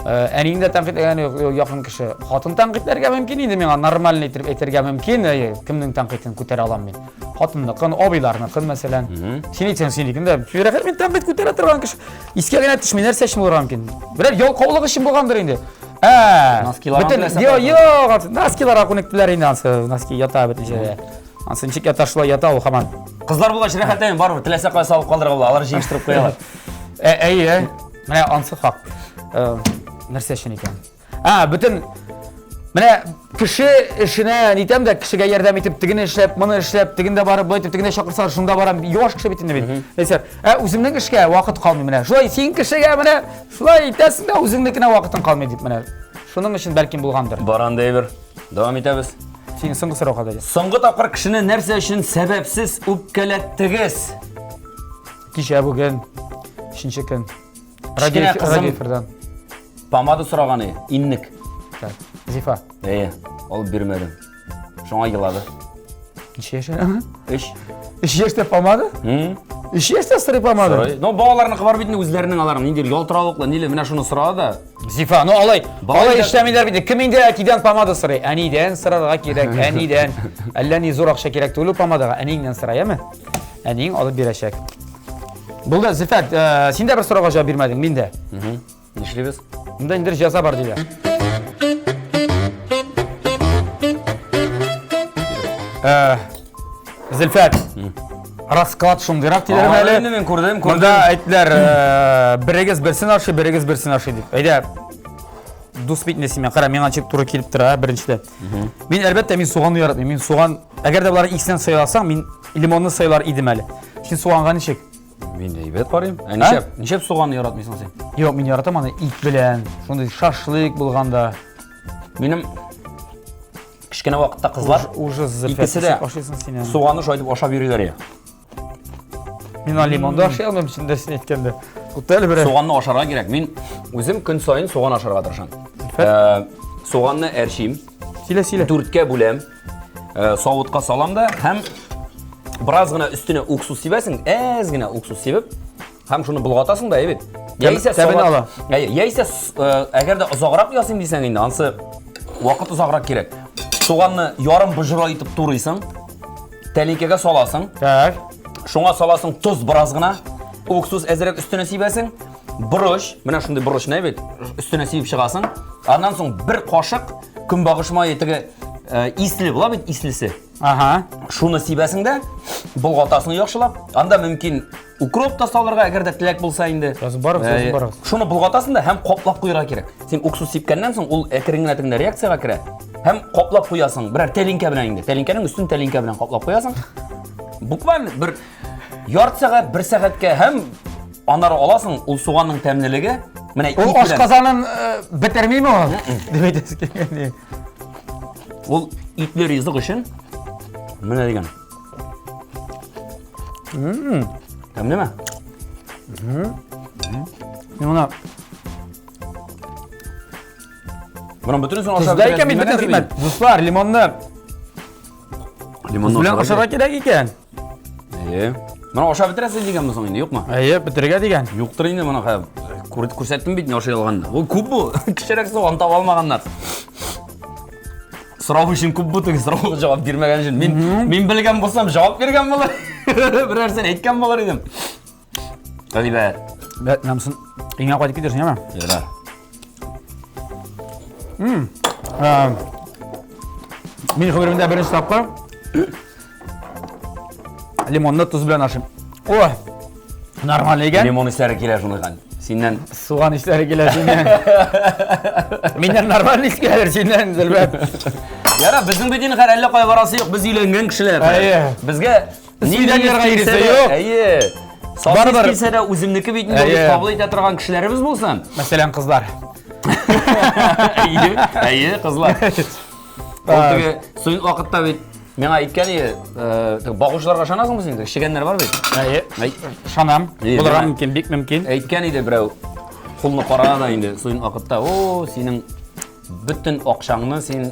B: Э, әниең дә тәнкыйтьләгәне юк, юк, якын кеше. Хатын тәнкыйтьләргә мөмкин инде миңа, нормально итеп әйтергә мөмкин. Әйе, кемнең тәнкыйтен күтәрә алам мин? Хатынныкын, абыйларныкын, мәсәлән. Син әйтсәң, синекен дә. Рәхәт мин тәнкыйть күтәрә торган кеше. Искә генә төшми, нәрсә өчен булырга мөмкин? Берәр ялкаулык өчен булгандыр инде. Ә,
C: Носкиларга
B: бөтен,
C: теләсә
B: йо,
C: кайсы.
B: йо, носкиларга күнектеләр инде ансы, носки ята бөтен җирдә. Ансы ничек ята, шулай ята ул һаман.
C: Кызлар булгач рәхәт әйе, барыбер теләсә кайсы алып калдырырга була, алар җыештырып куялар.
B: Ә, әйе. Менә ансы хак. Э, нәрсә өчен икән? А, бөтен менә кеше эшенә нитәм дә, кешегә ярдәм итеп, тегене эшләп, моны эшләп, тегендә барып, болай итеп, тегендә чакырсалар, шунда барам. Юаш кеше бит инде мин. Нәрсә? Ә үземнең эшкә вакыт калмый менә. Шулай син кешегә менә шулай итәсең дә, үзеңнекенә вакытың калмый дип менә. Шуның өчен бәлкем булгандыр.
C: Бар анда әйбер. Дәвам итәбез.
B: Синең соңгы сорау калды.
C: Соңгы тапкыр кешене нәрсә өчен сәбәпсез үпкәләттегез?
B: Кичә бүген, өченче көн.
C: Кечкенә кызым
B: Радио эфирдан.
C: Помада сораган иде, иннек.
B: Так, Зифа.
C: Әйе, алып бирмәдем. Шуңа елады.
B: Ничә яшь аңа?
C: Өч.
B: Өч яшьтә помада? Өч яшьтә сорый помада?
C: Сорый. Ну, балаларныкы бар бит инде үзләренең аларның ниндидер ялтыравыклы, ниле, менә шуны сорады да.
B: Зифа, ну алай,
C: Балалар
B: алай эшләмиләр бит. Кем инде әтидән помада сорый? Әнидән сорарга кирәк, әнидән. Әллә ни зур акча кирәк түгел ул помадага. Әниеңнән сора, яме? Әниең алып бирәчәк. Булды, Зөлфәт, э, син дә бер сорауга җавап бирмәдең, мин дә.
C: Нишлибез?
B: Монда инде җәза бар диләр. Э, Зөлфәт, расклад шундыйрак диләр әле.
C: Инде мин күрдем, күрдем.
B: Монда әйттеләр, э, берегез берсен ашый, берегез берсен ашый дип. Әйдә, дус бит инде син миңа, кара, миңа ничек туры килеп тора, беренчедән. Мин әлбәттә мин суганны яратмыйм. Мин суган, әгәр дә боларның икесеннән сайласаң, мин лимонны сайлар идем әле. Син суганга ничек?
C: Мин дә әйбәт карыйм. Ә нишләп? Нишләп суганны яратмыйсың син?
B: Юк, мин яратам аны ит белән, шундый шашлык булганда.
C: Минем кечкенә вакытта кызлар
B: ужас
C: икесе дә
B: ашыйсың син.
C: Суганны шулай итеп ашап йөриләр иде.
B: Мин аны лимонда ашый алмыйм, син дә син әйткәндә. Күптән әле берәр.
C: Суганны ашарга кирәк. Мин үзем көн саен суган ашарга тырышам. Э, суганны әрчим.
B: Сөйлә, сөйлә.
C: Дүрткә бүләм. Э, савытка салам да һәм бераз гына өстенә уксус сибәсең, әз генә уксус сибеп, һәм шуны болгатасың да, әйбәт. Яисә
B: тәмен ала.
C: Әйе, яисә э, әгәр дә озаграк ясыйм дисәң инде, ансы вакыт озаграк кирәк. Суганны ярым боҗра итеп турыйсың. Тәлинкәгә саласың.
B: Так.
C: Шуңа саласың тоз бераз гына. Уксус әзрәк өстенә сибәсең. Борыч, менә шундый борыч не бит, өстенә сибеп чыгасың. Аннан соң бер кашык көнбагыш мае теге э, исле була бит, ислесе.
B: Ага.
C: Шуны сибәсең дә, болгатасың яхшылап. Анда мөмкин укроп та салырга, әгәр дә теләк булса инде.
B: Язып барыгыз, язып
C: Э,
B: барыгыз.
C: Шуны болгатасың да һәм каплап куярга кирәк. Син уксус сипкәннән соң ул әкрен генә тегендә реакциягә керә. Һәм каплап куясың, берәр тәлинкә белән инде. Тәлинкәнең өстен тәлинкә белән каплап куясың. Буквально бер ярты сәгать, бер сәгатькә һәм аннары аласың, ул суганның тәмлелеге. Менә
B: Ул
C: ит белән.
B: ашказанын э, бетермиме ул? Дип әйтәсе килгән.
C: Ул итле ризык өчен менә дигән. Тәмлеме?
B: Мин моны
C: Моның бөтенесен ашап
B: Тозда икән бит бөтен хикмәт. Дуслар, лимонны
C: Лимонны
B: белән ашарга кирәк икән.
C: Әйе. Моны ашап бетерәсез дигәнме соң инде, юкмы?
B: Әйе, бетерергә дигән.
C: Юктыр инде моны хәзер. Күрсәттем бит, ашый алганны. Бу күп бу. Кечерәк суган таба алмаганнар. Сорау өчен күп бу теге сорауга җавап бирмәгән өчен. Мин мин белгән булсам җавап биргән булыр. Бер нәрсәне әйткән булыр идем. Әйбәт.
B: Бәт, намсын. Өеңә кайтып китерсең, яме?
C: Ярар.
B: Мин гомеремдә беренче тапкыр лимонны тоз белән ашыйм. О! Нормаль икән.
C: Лимон исләре килә шундый. Синнән
B: суган исләре килә синнән. Миннән нормаль ис киләдер синнән, Зөлфәт.
C: Яра, безнең бит инде әллә кая барасы юк, без өйләнгән кешеләр.
B: Әйе.
C: Безгә
B: Свиданиеләргә йөрисе юк.
C: Әйе.
B: Барыбер
C: килсә дә үземнеке бит инде дип кабул итә торган кешеләребез булсын.
B: Мәсәлән, кызлар.
C: Әйе, әйе, кызлар. Ул теге студент вакытта бит миңа әйткән иде, теге багучыларга ышанасыңмы син? Чегәннәр бар бит.
B: Әйе. Ышанам. Булырга мөмкин, бик мөмкин.
C: Әйткән иде берәү. Кулны кара да инде студент вакытта. О, синең бөтен акчаңны син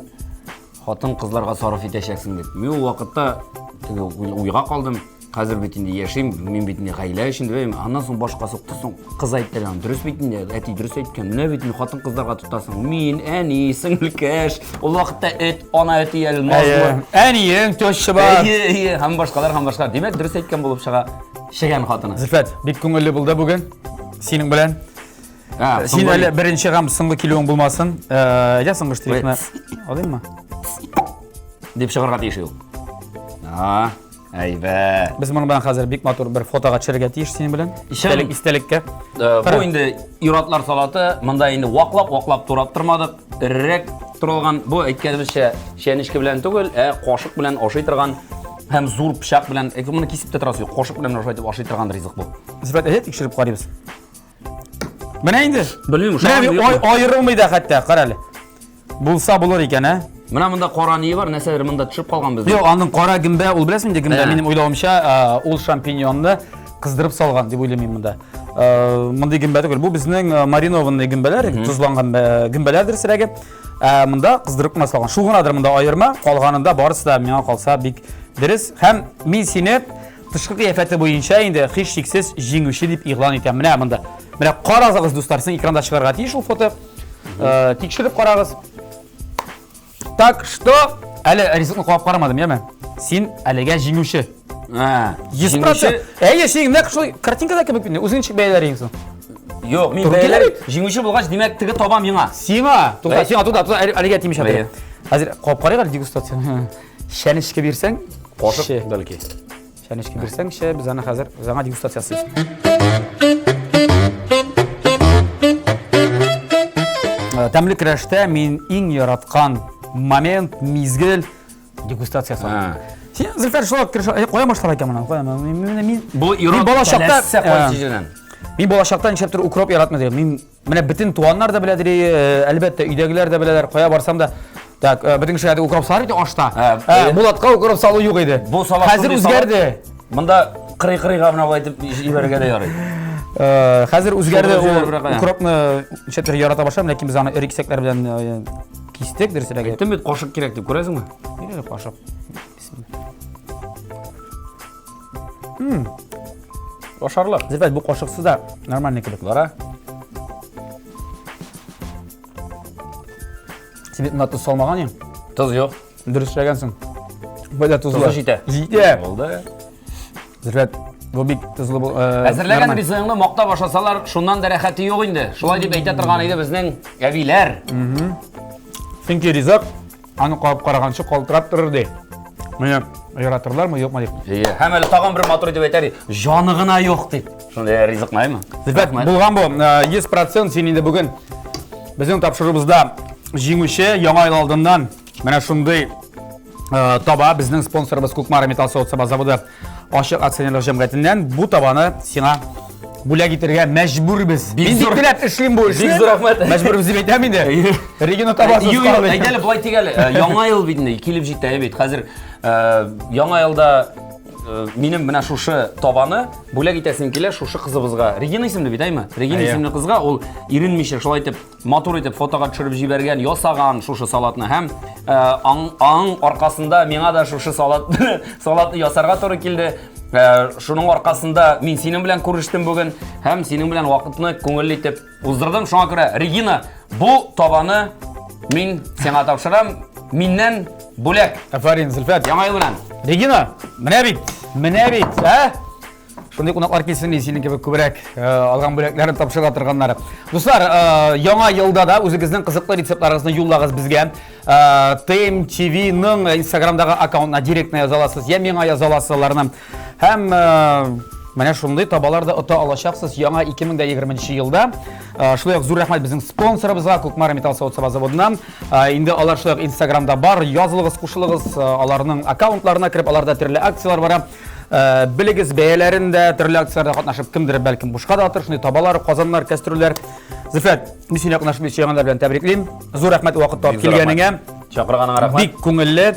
C: хатын-кызларга сарыф итәчәксең дип. Мин ул вакытта теге уйга калдым. Хәзер бит инде яшим, мин бит инде гаилә өчен дип, аннан соң башка сукты соң кыз әйтте, дөрес бит инде, әти дөрес әйткән. Менә бит инде хатын-кызларга тотасың. Мин, әни, сеңелкәш, ул вакытта эт, ана эте әле назлы.
B: Әниең, теща бар.
C: Әйе, әйе, һәм башкалар, һәм башкалар. Димәк, дөрес әйткән булып чыга чегән хатыны.
B: Зөлфәт, бик күңелле булды бүген синең белән. Син әле беренче һәм соңгы килүең булмасын. Әйдә соңгы штрихны алыйммы?
C: Дип чыгарга тиеш ул. А, әйбәт.
B: Без моның белән хәзер бик матур бер фотога төшәргә тиеш синең белән. Истәлек, истәлеккә.
C: Бу инде ир-атлар салаты. Монда инде ваклап-ваклап турап тормадык. Эрерәк туралган. Бу әйткәнебезчә чәнечке белән түгел, ә кашык белән ашый торган һәм зур пычак белән. Моны кисеп тә торасы юк. Кашык белән ашый итеп ашый торган ризык бу.
B: Зөфәр, әйдә тикшереп карыйбыз. Менә инде.
C: Белмим,
B: Менә аерылмый да хәтта, кара әле. Булса булыр икән, ә?
C: Менә монда кара ни бар, нәрсәдер монда төшеп калган безнең.
B: Юк, аның кара гөмбә, ул беләсеңме инде гөмбә, минем уйлавымча, ул шампиньонны кыздырып салган дип уйлыйм мин монда. Мондый гөмбә түгел. Бу безнең маринованный гөмбәләр, тозланган гөмбәләр дөресрәге. Ә монда кыздырып кына салган. Шул гынадыр монда аерма, калганында барысы да миңа калса бик дөрес. Һәм мин сине тышкы кыяфәте буенча инде һичшиксез җиңүче дип игълан итәм. Менә монда. Менә карагыз, дуслар, сезнең экранда чыгарга тиеш ул фото. Тикшереп карагыз. Так что, әле ризыкны кабап карамадым, яме? Син әлегә җиңүче. 100%. Әйе, син нәкъ шул картинкада кебек бит. Үзең ничек бәяләр идең соң?
C: Юк, мин бәяләр. Җиңүче булгач, димәк, теге таба миңа.
B: Сиңа. Тукта, сиңа, тукта, тукта, әлегә тимешә. Хәзер кабап карыйк әле дегустация. Чәнечке бирсәң,
C: кашык бәлки.
B: Чәнечке бирсәң, чә, без аны хәзер яңа дегустация ясыйбыз. Тәмле көрәштә мин иң яраткан момент, мизгел дегустация ясау. Син, Зөлфәр, шулай көрәш, кая башлар икән моны? Кая? Мин
C: Бу
B: мин бала чакта Мин бала чакта нишләптер укроп яратмый идем. Мин Менә бөтен туганнар да беләдер, әлбәттә, өйдәгеләр дә беләләр, кая барсам да. Так, бөтен кешеләр укроп салыр иде ашта. Булатка укроп салу юк иде.
C: Бу салат
B: хәзер үзгәрде.
C: Монда кырый-кырыйга менә болай итеп җибәрергә дә ярый.
B: Хәзер үзгәрде ул укропны ничектер ярата башладым, ләкин без аны эре кисәкләр белән кистек, дөресрәге.
C: Әйттем бит, кашык кирәк дип, күрәсеңме?
B: Бир әле кашык.
C: Ашарлык.
B: Зифат, бу кашыксыз да нормальный кебек.
C: Бара.
B: Син бит монда тоз салмаган идең.
C: Тоз юк.
B: Дөрес эшләгәнсең. Бәлә тозлы.
C: Тозы җитә.
B: Җитә.
C: Булды.
B: Зифат, бу бик тозлы бу.
C: Әзерләгән ризыгыңны мактап ашасалар, шуннан да рәхәте юк инде. Шулай дип әйтә торган иде безнең әбиләр.
B: Чөнки ризык Аны кабып караганчы калтырап торыр ди. Менә яратырлармы, юкмы дип.
C: Әйе. Һәм әле тагын бер матур итеп әйтә ди, җаны гына юк дип. Шундый ризык наймы?
B: Ребят, булган бу. 100% син инде бүген безнең тапшыруыбызда җиңүче яңа ел алдыннан менә шундый таба безнең спонсорыбыз Кукмара металл савыт-саба заводы ачык акционерлык җәмгыятеннән бу табаны сиңа бүләк итәргә мәҗбүрбез. Мин бик теләп эшлим бу эшне.
C: Бик зур рәхмәт.
B: Мәҗбүрбез дип әйтәм инде. Регина табасы.
C: Юк, юк, әйдә әле болай тик әле. Яңа ел бит инде килеп җитә бит. Хәзер яңа елда минем менә шушы табаны бүләк итәсем килә шушы кызыбызга. Регина исемле бит, әйме? Регина исемле кызга ул иренмичә шулай итеп матур итеп фотога төшереп җибәргән, ясаган шушы салатны һәм аң, аң аркасында миңа да шушы салат салатны ясарга туры килде. Шуның аркасында мин синең белән күрештем бүген һәм синең белән вакытны күңелле итеп уздырдым. Шуңа күрә, Регина, бу табаны мин сиңа тапшырам. миннән бүләк.
B: Афәрин, Зөлфәт.
C: Яңа ел белән.
B: Регина, менә бит, менә бит, ә? Шундый кунаклар килсен ди, синең кебек күбрәк э, алган бүләкләрен тапшыра торганнары. Дуслар, э, яңа елда да үзегезнең кызыклы рецептларыгызны юллагыз безгә. Э, TMTV-ның Инстаграмдагы аккаунтына директна яза аласыз, я миңа яза аласыз аларны. Һәм менә шундый табалар да ота алачаксыз яңа 2020 елда. Шулай ук зур рәхмәт безнең спонсорыбызга, Кукмара металл савыт-саба заводына. Инде алар шулай ук Инстаграмда бар, язылыгыз, кушылыгыз, аларның аккаунтларына кереп, аларда төрле акцияләр бара. Белегез бәяләрен дә, төрле акцияләрдә катнашып, кемдер бәлкем бушка да атыр, шундый табалар, казаннар, кәстрүлләр. Зөфәр, мин сине якынлашып килүче яңа белән тәбриклим. Зур рәхмәт вакыт табып килгәнеңә.
C: Чакырганыңа рәхмәт.
B: Бик күңелле.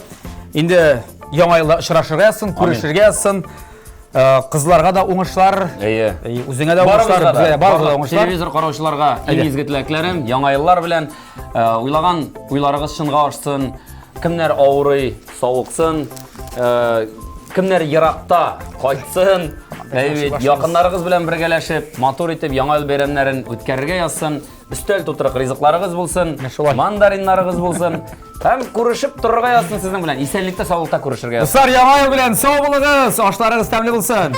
B: Инде яңа елда очрашырга язсын, күрешергә язсын. Кызларга да уңышлар.
C: Әйе.
B: Үзеңә дә уңышлар, безгә дә барыбызга да уңышлар.
C: Телевизор караучыларга иң изге теләкләрем, яңа еллар белән уйлаган уйларыгыз чынга ашсын. Кемнәр авырый, савыксын. Кемнәр еракта, кайтсын. Әйе, якыннарыгыз белән бергәләшеп, матур итеп яңа ел бәйрәмнәрен үткәрергә язсын. Өстәл тутырык ризыкларыгыз булсын, мандариннарыгыз булсын. Һәм күрешеп торырга язсын сезнең белән. Исәнлектә, саулыкта күрешергә
B: язсын. Дуслар, яңа ел белән сау булыгыз, ашларыгыз тәмле булсын.